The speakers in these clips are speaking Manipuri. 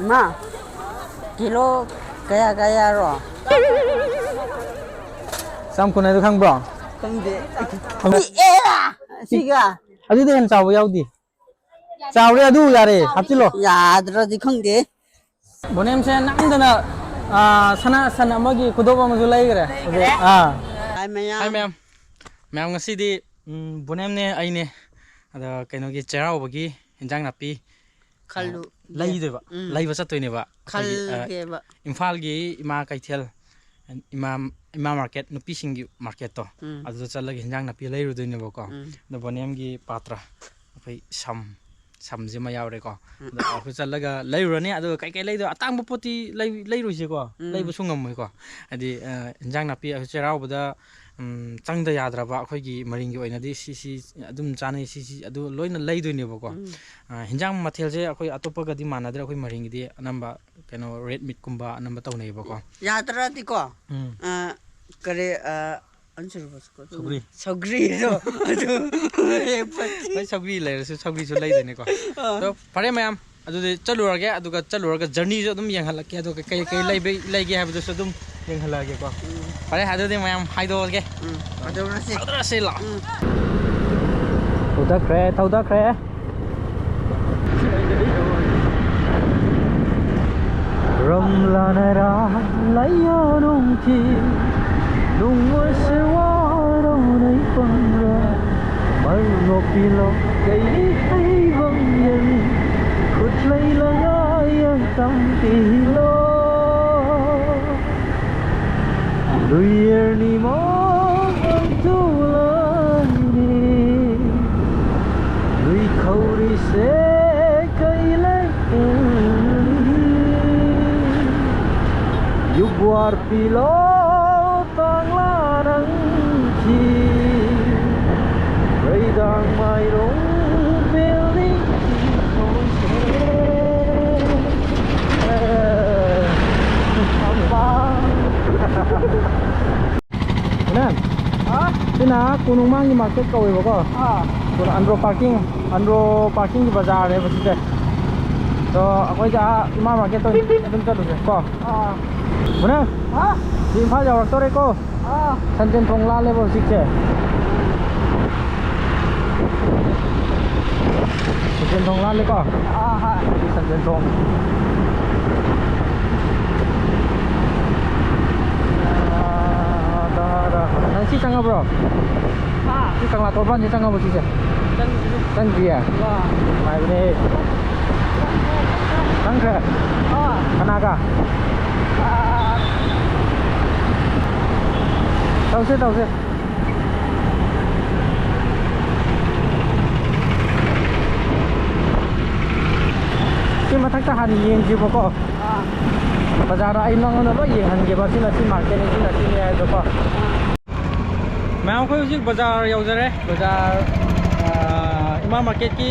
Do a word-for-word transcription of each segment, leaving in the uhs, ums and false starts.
ꯃꯥ, ꯀꯤꯂꯣ ꯀꯌꯥ ꯀꯌꯥꯔꯣ? ꯆꯥꯝ ꯀꯨꯟ ꯍꯥꯏꯗꯣ ꯈꯪꯕ꯭ꯔꯣ? ꯈꯪꯗꯦ꯫ ꯈꯪꯗꯦ꯫ ꯄꯤꯛꯑꯦꯗ, ꯁꯤꯒ꯫ ꯑꯗꯨꯗꯤ ꯍꯦꯟꯅ ꯆꯥꯎꯕ ꯌꯥꯎꯗꯦ꯫ ꯆꯥꯎꯔꯦ ꯑꯗꯨ, ꯌꯥꯔꯦ, ꯍꯥꯞꯆꯤꯜꯂꯣ꯫ ꯌꯥꯗ꯭ꯔꯗꯤ ꯈꯪꯗꯦ꯫ ꯕꯣꯅꯦꯝꯁꯦ ꯅꯝꯗꯅ, ꯑꯥ, ꯁꯅꯥ ꯁꯟ ꯑꯃꯒꯤ ꯈꯨꯗꯣꯞ ꯑꯃꯁꯨ ꯂꯩꯈ꯭ꯔꯦ꯫ ꯂꯩꯈ꯭ꯔꯦ꯫ ꯑꯥ꯫ ꯍꯥꯏ ꯃꯌꯥꯝ꯫ ꯍꯥꯏ ꯃꯌꯥꯝ꯫ ꯃꯌꯥꯝ, ꯉꯁꯤꯗꯤ, ꯎꯝ, ꯕꯣꯅꯦꯝꯅꯦ ꯑꯩꯅꯦ꯫ ꯑꯗ ꯀꯩꯅꯣꯒꯤ ꯆꯩꯔꯥꯎꯕꯒꯤ ꯏꯟꯖꯥꯡ ꯅꯥꯄꯤ ꯈꯜꯂꯨ꯫ ꯂꯩꯗꯣꯏꯕ꯫ ꯎꯝ꯫ ꯂꯩꯕ ꯆꯠꯇꯣꯏꯅꯦꯕ꯫ ꯑꯩꯈꯣꯏꯒꯤ, ꯑ, ꯈꯜꯒꯦꯕ꯫ ꯏꯝꯐꯥꯜꯒꯤ ꯏꯃꯥ ꯀꯩꯊꯦꯜ, ꯏꯃꯥ, ꯏꯃꯥ ꯃꯥꯔꯀꯦꯠ, ꯅꯨꯄꯤꯁꯤꯡꯒꯤ ꯃꯥꯔꯀꯦꯠꯇꯣ, ꯎꯝ꯫ ꯑꯗꯨꯗ ꯆꯠꯂꯒ ꯍꯤꯟꯖꯥꯡ ꯅꯥꯄꯤ ꯂꯩꯔꯨꯗꯣꯏꯅꯦꯕꯀꯣ꯫ ꯎꯝ꯫ ꯑꯗꯣ ꯕꯣꯅꯦꯝꯒꯤ ꯄꯥꯇ꯭ꯔ, ꯑꯩꯈꯣꯏ ꯁꯝ, ꯁꯝꯁꯤꯃ ꯌꯥꯎꯔꯦꯀꯣ꯫ ꯎꯝ꯫ ꯑꯗꯣ ꯑꯩꯈꯣꯏ ꯆꯠꯂꯒ ꯂꯩꯔꯨꯔꯅꯤ꯫ ꯑꯗꯨꯒ ꯀꯩꯀꯩ ꯂꯩꯗꯣꯏ? ꯑꯇꯥꯡꯕ ꯄꯣꯠꯇꯤ ꯂꯩ-, ꯂꯩꯔꯣꯏꯁꯦꯀꯣ꯫ ꯎꯝ꯫ ꯂꯩꯕꯁꯨ ꯉꯝꯃꯣꯏꯀꯣ꯫ ꯍꯥꯏꯗꯤ, ꯑ, ꯍꯤꯟꯖꯥꯡ ꯅꯥꯄꯤ ꯑꯩꯈꯣꯏ ꯆꯩꯔꯥꯎꯕꯗ, ꯎꯝ, ꯆꯪꯗ ꯌꯥꯗ꯭ꯔꯕ ꯑꯩꯈꯣꯏꯒꯤ ꯃꯔꯤꯡꯒꯤ ꯑꯣꯏꯅꯗꯤ ꯁꯤ, ꯁꯤ ꯑꯗꯨꯝ ꯆꯥꯅꯩ, ꯁꯤ, ꯁꯤ ꯑꯗꯨ ꯂꯣꯏꯅ ꯂꯩꯗꯣꯏꯅꯦꯕꯀꯣ꯫ ꯎꯝ꯫ ꯑ, ꯍꯤꯟꯖꯥꯡ ꯃꯊꯦꯜꯁꯦ ꯑꯩꯈꯣꯏ ꯑꯇꯣꯞꯄꯒꯗꯤ ꯃꯥꯟꯅꯗ꯭ꯔꯦ, ꯑꯩꯈꯣꯏ ꯃꯔꯤꯡꯒꯤꯗꯤ ꯑꯅꯝꯕ ꯀꯩꯅꯣ ꯔꯦꯗ ꯃꯤꯠꯀꯨꯝꯕ ꯑꯅꯝꯕ ꯇꯧꯅꯩꯌꯦꯕꯀꯣ꯫ ꯌꯥꯗ꯭ꯔꯗꯤꯀꯣ, ꯎꯝ꯫ ꯑ, ꯀꯔꯤ, ꯑ, ꯑꯟꯁꯨꯔꯕꯁꯨꯀꯣ, ꯑꯗꯨꯝ ꯁꯧꯒ꯭ꯔꯤ꯫ ꯁꯧꯒ꯭ꯔꯤꯗꯣ ꯑꯗꯨ ꯍꯦꯛ ꯐꯠ-, ꯍꯣꯏ, ꯁꯧꯒ꯭ꯔꯤ ꯂꯩꯔꯁꯨ ꯁꯧꯒ꯭ꯔꯤꯁꯨ ꯂꯩꯗꯣꯏꯅꯤꯀꯣ꯫ ꯑꯥ꯫ ꯑꯗꯣ ꯐꯔꯦ ꯃꯌꯥꯝ, ꯑꯗꯨꯗꯤ ꯆꯠꯂꯨꯔꯒꯦ, ꯑꯗꯨꯒ ꯆꯠꯂꯨꯔꯒ ꯖꯔꯅꯤꯁꯨ ꯑꯗꯨꯝ ꯌꯦꯡꯍꯜꯂꯛꯀꯦ, ꯑꯗꯨꯒ ꯀꯩ ꯀꯩ ꯑꯥ꯫ ꯂꯩꯕ-, ꯂꯩꯒꯦ ꯍꯥꯏꯕꯗꯨꯁꯨ ꯑꯗꯨꯝ ꯌꯦꯡꯍꯜꯂꯛꯑꯒꯦꯀꯣ꯫ ꯎꯝ꯫ ꯐꯔꯦ, ꯑꯗꯨꯗꯤ ꯃꯌꯥꯝ ꯍꯥꯏꯗꯣꯛꯑꯒꯦ꯫ ꯎꯝ꯫ ꯊꯥꯗꯣꯛꯔꯁꯤ꯫ ꯊꯥꯗꯣꯛꯔꯁꯤ, ꯂꯥꯛꯑꯣ꯫ ꯎꯝ꯫ ꯊꯧꯗꯈ꯭ꯔꯦ, ꯊꯧꯗꯈ꯭ꯔꯦ꯫ ꯔꯝꯂꯥꯅꯔꯥ ꯂꯥꯏꯌꯥꯅꯨꯡꯊꯤ ꯅꯨꯡꯃꯁꯦ ꯋꯥꯔꯧꯅꯩ ꯄꯪꯔꯥ ꯃꯔꯅꯣꯛꯄꯤꯂꯣ ꯀꯩ ꯍꯩꯕꯪ ꯌꯦꯡ ꯈꯨꯠꯂꯩ ꯂꯉꯥꯏ ꯌꯥꯡ ꯇꯝꯄꯤꯂꯣ꯫ ꯂꯨꯏꯌꯔꯅꯤ ꯃꯣꯡ ꯊꯨꯂꯥꯏꯅꯤ, ꯂꯨꯏꯈꯧꯔꯤꯁꯦ ꯀꯩ ꯂꯩ ꯌꯨꯕ꯭ꯋꯥꯔ ꯄꯤꯂꯣ ꯇꯥꯡꯂꯥ ꯅꯪꯈꯤ, ꯔꯩꯗꯥꯡ ꯃꯥꯏꯔꯣꯡ ꯕꯦꯜꯗꯤꯡ ꯈꯣꯡꯁꯦ꯫ ꯀꯩꯅꯣ? ꯍꯥ? ꯁꯤꯅ ꯀꯣꯅꯨꯡꯃꯥꯡꯒꯤ ꯃꯥꯔꯀꯦꯠ ꯀꯧꯋꯦꯕꯀꯣ꯫ ꯑꯥ꯫ ꯑꯗꯨꯅ ꯑꯟꯗ꯭ꯔꯣ ꯄꯥꯔꯀꯤꯡ, ꯑꯟꯗ꯭ꯔꯣ ꯄꯥꯔꯀꯤꯡꯒꯤ ꯕꯖꯥꯔꯅꯦꯕ ꯁꯤꯁꯦ꯫ ꯑꯗꯣ ꯑꯩꯈꯣꯏꯗꯤ ꯑꯥ ꯏꯃꯥ ꯃꯥꯔꯀꯦꯠꯇ ꯑꯣꯏꯅ ꯑꯗꯨꯝ ꯆꯠꯂꯨꯁꯦ ꯀꯣ꯫ ꯑꯥ꯫ ꯃꯨꯅ, ꯍꯥ? ꯁꯤ ꯏꯝꯐꯥꯜ ꯌꯧꯔꯛꯇꯧꯔꯦꯀꯣ꯫ ꯑꯥ꯫ ꯁꯟꯖꯦꯟ ꯊꯣꯡ ꯂꯥꯜꯂꯦꯕ ꯍꯧꯖꯤꯛꯁꯦ꯫ ꯁꯟꯖꯦꯟ ꯊꯣꯡ ꯂꯥꯜꯂꯦꯀꯣ꯫ ꯑꯥ, ꯍꯣꯏ꯫ ꯁꯤ ꯁꯟꯖꯦꯟ ꯊꯣꯡ꯫ ꯑꯥ, ꯗꯥ, ꯗꯥ꯫ ꯅꯪ ꯁꯤ ꯆꯪꯉꯕ꯭ꯔꯣ? ꯍꯥ? ꯁꯤ ꯀꯪꯂꯥ ꯇꯣꯔꯕꯥꯟꯁꯤ ꯆꯪꯉꯕꯣ ꯁꯤꯁꯦ? ꯆꯪꯗ꯭ꯔꯤ꯫ ꯆꯪꯗ꯭ꯔꯤꯌꯦ? ꯑꯥ꯫ ꯅꯨꯡꯉꯥꯏꯕꯅꯦ꯫ ꯆꯪꯈ꯭ꯔꯦ? ꯑꯥ꯫ ꯀꯅꯥꯒ? ꯑꯥ꯫ ꯇꯧꯁꯦ, ꯇꯧꯁꯦ꯫ ꯁꯤ ꯃꯊꯛꯇ ꯍꯥꯟꯅ ꯌꯦꯡꯁꯤꯕꯀꯣ꯫ ꯑꯥ꯫ ꯕꯖꯥꯔꯗ ꯑꯩ ꯅꯉꯣꯟꯗ ꯂꯣꯏ ꯌꯦꯡꯍꯟꯒꯦꯕ꯫ ꯁꯤꯅ ꯁꯤ ꯃꯥꯔꯀꯦꯠꯅꯤ, ꯁꯤꯅ ꯁꯤꯅꯤ ꯍꯥꯏꯕꯗꯣꯀꯣ꯫ ꯃꯌꯥꯝ, ꯑꯩꯈꯣꯏ ꯍꯧꯖꯤꯛ ꯕꯖꯥꯔ ꯌꯧꯖꯔꯦ꯫ ꯕꯖꯥꯔ, ꯑꯥ, ꯏꯃꯥ ꯃꯥꯔꯀꯦꯠꯀꯤ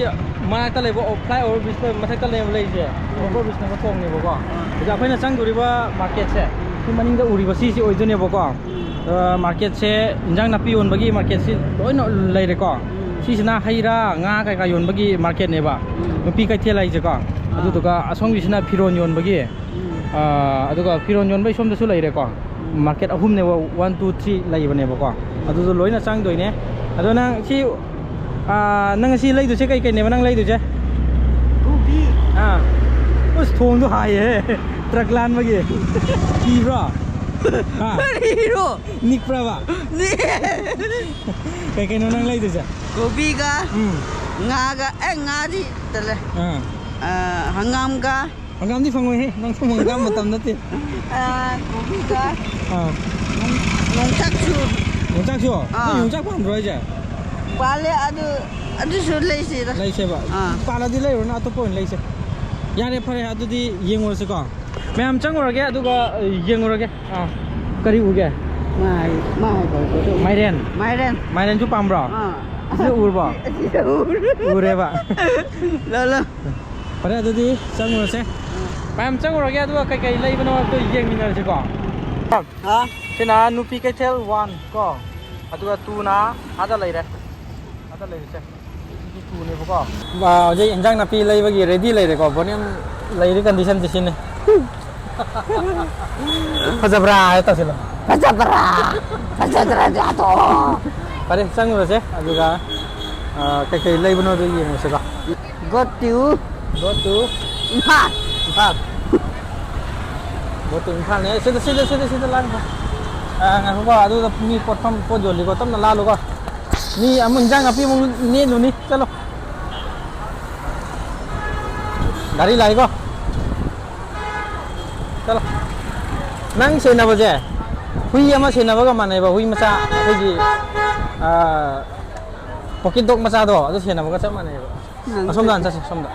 ꯃꯅꯥꯛꯇ ꯂꯩꯕ, ꯑꯣ, ꯐ꯭ꯂꯥꯏ ꯑꯣꯚꯔ ꯕ꯭ꯔꯤꯖꯇ ꯃꯊꯛꯇ ꯂꯩꯕ ꯂꯩꯁꯦ, ꯑꯣꯚꯔ ꯕ꯭ꯔꯤꯖꯅ ꯑꯃ ꯊꯣꯡꯅꯦꯕꯀꯣ꯫ ꯑꯥ꯫ ꯍꯧꯖꯤꯛ ꯑꯩꯈꯣꯏꯅ ꯆꯪꯗꯣꯔꯤꯕ ꯃꯥꯔꯀꯦꯠꯁꯦ, ꯁꯤ ꯃꯅꯤꯡꯗ ꯎꯔꯤꯕ ꯁꯤꯁꯤ ꯑꯣꯏꯗꯣꯏꯅꯦꯕꯀꯣ꯫ ꯎꯝ꯫ ꯑꯥ, ꯃꯥꯔꯀꯦꯠꯁꯦ, ꯏꯟꯖꯥꯡ ꯅꯥꯄꯤ ꯌꯣꯟꯕꯒꯤ ꯃꯥꯔꯀꯦꯠꯁꯤ ꯂꯣꯏꯅ ꯂꯩꯔꯦꯀꯣ꯫ ꯎꯝ꯫ ꯁꯤꯁꯤꯅ ꯍꯩ ꯔꯥ, ꯉꯥ ꯀꯩꯀꯥ ꯌꯣꯟꯕꯒꯤ ꯃꯥꯔꯀꯦꯠꯅꯦꯕ, ꯎꯝ꯫ ꯅꯨꯄꯤ ꯀꯩꯊꯦꯜ ꯍꯥꯏꯁꯦꯀꯣ꯫ ꯑꯥ꯫ ꯑꯗꯨꯗꯨꯒ ꯑꯁꯣꯝꯒꯤꯁꯤꯅ ꯐꯤꯔꯣꯟ ꯌꯣꯟꯕꯒꯤ, ꯎꯝ꯫ ꯑꯥ, ꯑꯗꯨꯒ ꯐꯤꯔꯣꯟ ꯌꯣꯟꯕꯒꯤ ꯁꯣꯝꯗꯁꯨ ꯂꯩꯔꯦꯀꯣ꯫ ꯎꯝ꯫ ꯃꯥꯔꯀꯦꯠ ꯑꯍꯨꯝꯅꯦꯕ, ꯋꯥꯟ, ꯇꯨ, ꯊ꯭ꯔꯤ ꯂꯩꯕꯅꯦꯕꯀꯣ꯫ ꯎꯝ꯫ ꯑꯗꯨꯗꯣ ꯂꯣꯏꯅ ꯆꯪꯗꯣꯏꯅꯦ꯫ ꯑꯗꯣ ꯅꯪ ꯁꯤ, ꯑꯥ, ꯅꯪ ꯉꯁꯤ ꯂꯩꯗꯣꯏꯁꯦ ꯀꯩ ꯀꯩꯅꯦꯕ ꯅꯪ ꯂꯩꯗꯣꯏꯁꯦ? ꯀꯣꯕꯤ꯫ ꯑꯥ꯫ ꯎꯁ, ꯊꯣꯡꯗꯣ ꯍꯥꯏꯌꯦ꯫ ꯇ꯭ꯔꯛ ꯂꯥꯟꯕꯒꯤ꯫ ꯀꯤꯕ꯭ꯔꯣ? ꯍꯥ? ꯀꯔꯤꯔꯣ? ꯅꯤꯛꯄ꯭ꯔꯕ? ꯅꯤꯛꯑꯦ꯫ ꯀꯩ ꯀꯩꯅꯣ ꯅꯪ ꯂꯩꯗꯣꯏꯁꯦ? ꯀꯣꯕꯤꯒ, ꯎꯝ꯫ ꯉꯥꯒ, ꯑꯦ, ꯉꯥꯗꯤ ꯇꯜꯂꯦ꯫ ꯑꯥ꯫ ꯑꯥ, ꯍꯪꯒꯥꯝꯒ꯫ ꯍꯪꯒꯥꯝꯗꯤ ꯐꯪꯉꯣꯏꯍꯦ, ꯅꯪ ꯍꯪꯒꯥꯝ ꯃꯇꯝ ꯅꯠꯇꯦ꯫ ꯑꯥ, ꯀꯣꯕꯤꯒ꯫ ꯑꯥ꯫ ꯌꯣꯡ-, ꯌꯣꯡꯆꯥꯛꯁꯨ꯫ ꯌꯣꯡꯆꯥꯛꯁꯨ? ꯑꯥ꯫ ꯅꯪ ꯌꯣꯡꯆꯥꯛ ꯄꯥꯝꯕ꯭ꯔꯣ ꯍꯥꯏꯁꯦ? ꯄꯥꯜꯂꯦ, ꯑꯗꯨ, ꯑꯗꯨꯁꯨ ꯂꯩꯁꯤꯗ꯫ ꯂꯩꯁꯦꯕ? ꯑꯥ꯫ ꯄꯥꯜꯂꯗꯤ ꯂꯩꯔꯨꯅꯨ, ꯑꯇꯣꯞꯄ ꯑꯣꯏꯅ ꯂꯩꯁꯦ꯫ ꯌꯥꯔꯦ, ꯐꯔꯦ, ꯑꯗꯨꯗꯤ ꯌꯦꯡꯉꯨꯔꯁꯤꯀꯣ꯫ ꯃꯌꯥꯝ ꯆꯪꯉꯨꯔꯒꯦ, ꯑꯗꯨꯒ, ꯑ, ꯌꯦꯡꯉꯨꯔꯒꯦ꯫ ꯑꯥ, ꯀꯔꯤ ꯎꯒꯦ? ꯃꯥꯏ-, ꯃꯥꯏ ꯀꯧꯕꯗꯣ꯫ ꯃꯥꯏꯔꯦꯟ? ꯃꯥꯏꯔꯦꯟ꯫ ꯃꯥꯏꯔꯦꯟꯁꯨ ꯄꯥꯝꯕ꯭ꯔꯣ? ꯑꯥ꯫ ꯁꯤꯗ ꯎꯔꯕꯣ? ꯑꯁꯤꯗ ꯎꯔꯦ꯫ ꯎꯔꯦꯕ? ꯂꯧ, ꯂꯧ꯫ ꯐꯔꯦ, ꯑꯗꯨꯗꯤ ꯆꯪꯉꯨꯔꯁꯦ꯫ ꯃꯌꯥꯝ ꯆꯪꯉꯨꯔꯒꯦ, ꯑꯗꯨꯒ ꯀꯩꯀꯩ ꯂꯩꯕꯅꯣ ꯍꯥꯏꯕꯗꯣ ꯌꯦꯡꯃꯤꯟꯅꯔꯁꯤꯀꯣ꯫ ꯍꯥ? ꯁꯤꯅ ꯅꯨꯄꯤ ꯀꯩꯊꯦꯜ ꯋꯥꯟ ꯀꯣ, ꯑꯗꯨꯒ ꯇꯨꯅ ꯑꯥꯗ ꯂꯩꯔꯦ, ꯑꯥꯗ ꯂꯩꯔꯤꯁꯦ꯫ ꯇꯨꯅꯦꯕꯀꯣ꯫ ꯑꯥ, ꯍꯧꯖꯤꯛ ꯏꯟꯖꯥꯡ ꯅꯥꯄꯤ ꯂꯩꯕꯒꯤ ready ꯂꯩꯔꯦꯀꯣ꯫ ꯕꯣꯅꯤꯌꯝ ꯂꯩꯔꯤ condition ꯁꯦ ꯁꯤꯅꯤ꯫ ꯐꯖꯕ꯭ꯔꯥ ꯍꯥꯏ ꯇꯧꯁꯤꯜꯂꯣ꯫ ꯐꯖꯕ꯭ꯔꯥ? ꯐꯖꯗ꯭ꯔꯗꯤ ꯍꯥꯠꯇꯣꯛꯑꯣ꯫ ꯐꯔꯦ, ꯆꯪꯉꯨꯔꯁꯦ꯫ ꯑꯗꯨꯒ, ꯑꯥ, ꯀꯩꯀꯩ ꯂꯩꯕꯅꯣꯗꯣ ꯌꯦꯡꯉꯨꯁꯤꯀꯣ꯫ Go to Go to Imphal. Imphal. Go to ꯏꯝꯐꯥꯜꯅꯦ꯫ ꯁꯤꯗ, ꯁꯤꯗ, ꯁꯤꯗ, ꯁꯤꯗ ꯂꯥꯛꯈꯣ꯫ ꯑꯥ, ꯉꯥꯏꯈꯣꯀꯣ꯫ ꯑꯗꯨꯗ ꯃꯤ ꯄꯣꯠꯐꯝ, ꯄꯣꯠ ꯌꯣꯜꯂꯤꯀꯣ꯫ ꯇꯞꯅ ꯂꯥꯜꯂꯨꯀꯣ꯫ ꯃꯤ ꯑꯃꯨꯛ ꯏꯟꯖꯥꯡ ꯅꯥꯄꯤ ꯑꯃꯨꯛ ꯅꯦꯠꯂꯨꯅꯤ꯫ ꯆꯠꯂꯣ꯫ ꯒꯥꯔꯤ ꯂꯥꯛꯏꯀꯣ꯫ ꯆꯠꯂꯣ꯫ ꯅꯪ ꯁꯦꯟꯅꯕꯁꯦ ꯍꯨꯏ ꯑꯃ ꯁꯦꯟꯅꯕꯒ ꯃꯥꯟꯅꯩꯕ꯫ ꯍꯨꯏ ꯃꯆꯥ ꯑꯩꯈꯣꯏꯒꯤ, ꯑꯥ, pocket dog ꯃꯆꯥꯗꯣ ꯑꯗꯨ ꯁꯦꯟꯅꯕꯒ ꯆꯞ ꯃꯥꯟꯅꯩꯕ꯫ ꯅꯪ ꯑꯁꯣꯝꯗ ꯍꯥꯟꯅ ꯆꯠꯁꯦ, ꯁꯣꯝꯗ꯫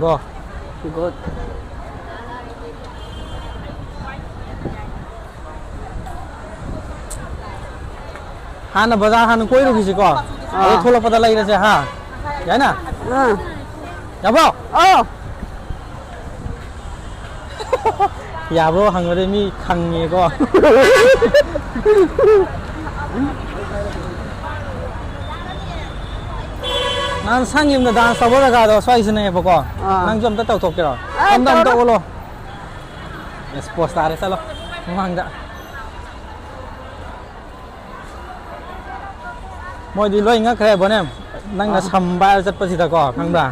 Go꯫ Good꯫ ꯍꯥꯟꯅ ꯕꯖꯥꯔ ꯍꯥꯟꯅ ꯀꯣꯏꯔꯨꯈꯤꯁꯤꯀꯣ꯫ ꯑꯗꯨ ꯑꯥ꯫ ꯊꯣꯛꯂꯛꯄꯗ ꯂꯩꯔꯁꯦ, ꯍꯥ? ꯌꯥꯏꯅ? ꯑꯥ꯫ ꯌꯥꯕ꯭ꯔꯣ? ꯑꯧ꯫ ꯌꯥꯕ꯭ꯔꯣ ꯍꯪꯕꯗꯤ ꯃꯤ ꯈꯪꯉꯦꯀꯣ꯫ ꯅꯍꯥꯟ ꯁꯪ ꯌꯨꯝꯗ dance ꯇꯧꯕ ꯖꯒꯥꯗꯣ ꯁ꯭ꯋꯥꯏꯁꯤꯅꯦꯕꯀꯣ꯫ ꯑꯥ꯫ ꯅꯪꯁꯨ ꯑꯝꯇ ꯇꯧꯊꯣꯛꯀꯦꯔꯣ? ꯑꯥ, ꯑꯝꯇ, ꯑꯝꯇ ꯇꯧꯔꯣ꯫ ꯑꯣꯠꯂꯣ꯫ ꯑꯁ, pose ꯇꯥꯔꯦ, ꯆꯠꯂꯣ ꯃꯃꯥꯡꯗ꯫ ꯃꯣꯏꯗꯤ ꯂꯣꯏ ꯉꯛꯈ꯭ꯔꯦ, ꯕꯣꯅꯦꯝ꯫ ꯅꯪꯅ ꯑꯥ꯫ ꯁꯝ ꯄꯥꯏꯔ ꯆꯠꯄꯁꯤꯗꯀꯣ, ꯈꯪꯕ꯭ꯔꯥ?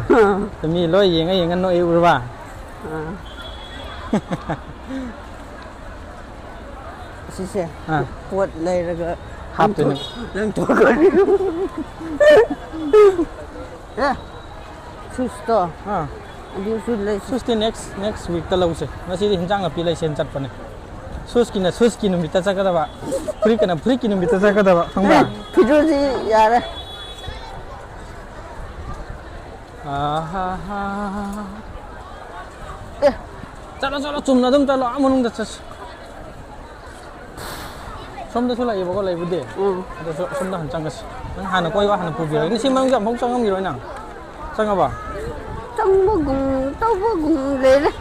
ꯑꯥ꯫ ꯃꯤ ꯂꯣꯏ ꯌꯦꯡꯉ ꯌꯦꯡꯉ ꯅꯣꯛꯏ, ꯎꯔꯕ? ꯑꯥ꯫ ꯑꯁꯤꯁꯦ ꯑꯥ꯫ ꯄꯣꯠ ꯂꯩꯔꯒ ꯍꯥꯞꯇꯣꯏꯅꯦ꯫ ꯂꯪꯊꯣꯛ-, ꯂꯪꯊꯣꯛꯈ꯭ꯔꯅꯤ꯫ ꯑꯦ, shoes ꯇꯣ꯫ ꯑꯥ꯫ ꯑꯗꯨꯁꯨ ꯂꯩ꯫ Shoes T next, next week ꯇ ꯂꯧꯁꯦ꯫ ꯉꯁꯤꯗꯤ ꯍꯤꯟꯖꯥꯡ ꯅꯥꯄꯤ ꯂꯩꯁꯦꯅ ꯆꯠꯄꯅꯦ꯫ Shoes ꯀꯤꯅ shoes ꯀꯤ ꯅꯨꯃꯤꯠꯇ ꯆꯠꯀꯗꯕ꯫ ꯐꯨꯔꯤꯠꯀꯅ ꯐꯨꯔꯤꯠꯀꯤ ꯅꯨꯃꯤꯠꯇ ꯆꯠꯀꯗꯕ꯫ ꯈꯪꯕ꯭ꯔꯥ? ꯑꯦ, ꯐꯤꯔꯣꯜꯁꯤ ꯌꯥꯔꯦ꯫ ꯑꯥꯍꯥꯍꯥ꯫ ꯑꯦ꯫ ꯆꯠꯂꯣ, ꯆꯠꯂꯣ, ꯆꯨꯝꯅ ꯑꯗꯨꯝ ꯆꯠꯂꯣ, ꯑꯥ ꯃꯅꯨꯡꯗ ꯆꯠꯁꯤ꯫ ꯁꯣꯝꯗꯁꯨ ꯂꯩꯌꯦꯕꯀꯣ, ꯂꯩꯕꯨꯗꯤ꯫ ꯎꯝ꯫ ꯑꯗꯨꯁꯨ ꯁꯣꯝꯗ ꯍꯥꯟꯅ ꯆꯪꯉꯁꯤ꯫ ꯅꯪ ꯍꯥꯟꯅ ꯀꯣꯏꯕ ꯍꯥꯟꯅ ꯄꯨꯕꯤꯔꯒꯦ꯫ ꯁꯤ ꯃꯅꯨꯡꯗ ꯑꯃꯨꯛ ꯆꯪꯉꯝꯈꯤꯔꯣꯏ ꯅꯪ? ꯆꯪꯉꯕ? ꯆꯪꯕꯒꯨꯝ ꯇꯧꯕꯒꯨꯝ ꯂꯩꯔꯦ꯫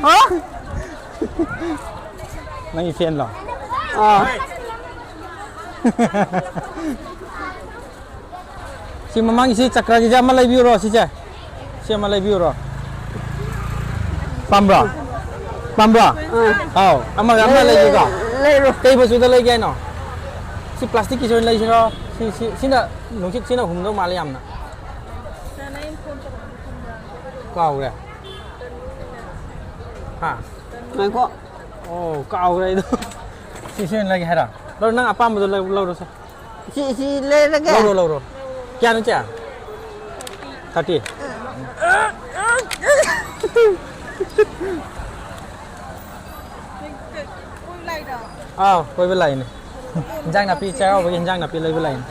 ꯍꯥ? ꯅꯪꯒꯤ fan ꯂꯣ? ꯑꯥ꯫ ꯁꯤ ꯃꯃꯥꯡꯒꯤꯁꯤ ꯆꯀ꯭ꯔꯒꯤꯁꯦ ꯑꯃ ꯂꯩꯕꯤꯌꯨꯔꯣ, ꯁꯤꯁꯦ? ꯁꯤ ꯑꯃ ꯂꯩꯕꯤꯌꯨꯔꯣ꯫ ꯄꯥꯝꯕ꯭ꯔꯣ? ꯄꯥꯝꯕ꯭ꯔꯣ? ꯑꯥ꯫ ꯑꯥꯎ, ꯑꯃꯒ ꯑꯃ ꯂꯩ-, ꯂꯩꯒꯦꯀꯣ? ꯂꯩꯔꯣ꯫ ꯀꯩ ꯃꯆꯨꯗ ꯂꯩꯒꯦ ꯍꯥꯏꯅꯣ? ꯁꯤ ꯄ꯭ꯂꯥꯁꯇꯤꯛꯀꯤꯁꯤ ꯑꯣꯏꯅ ꯂꯩꯁꯤꯔꯣ? ꯁꯤ, ꯁꯤ, ꯁꯤꯅ ꯅꯨꯡꯁꯤꯠ ꯁꯤꯅ ꯍꯨꯝꯗꯧ ꯃꯥꯜꯂꯦ ꯌꯥꯝꯅ꯫ ꯀꯥꯎꯔꯦ꯫ ꯍꯥ? ꯉꯥꯏꯈꯣ꯫ ꯑꯣ, ꯀꯥꯎꯈ꯭ꯔꯦ ꯑꯩꯗꯣ꯫ ꯁꯤ, ꯁꯤ ꯑꯣꯏꯅ ꯂꯩꯒꯦ ꯍꯥꯏꯔꯣ? ꯂꯧꯔꯣ, ꯅꯪ ꯑꯄꯥꯝꯕꯗꯣ ꯂꯧ-, ꯂꯧꯔꯣꯁꯦ꯫ ꯁꯤ, ꯁꯤ ꯂꯩꯔꯒꯦ꯫ ꯂꯧꯔꯣ, ꯂꯧꯔꯣ꯫ ꯀꯌꯥꯅꯣ, ꯆꯦ? ꯊꯥꯔꯇꯤ꯫ ꯑꯥꯎ, ꯀꯣꯏꯕ ꯂꯥꯛꯏꯅꯦ꯫ ꯏꯟꯖꯥꯡ ꯅꯥꯄꯤ, ꯆꯩꯔꯥꯎꯕꯒꯤ ꯏꯟꯖꯥꯡ ꯅꯥꯄꯤ ꯂꯩꯕ ꯂꯥꯛꯏꯅꯦ꯫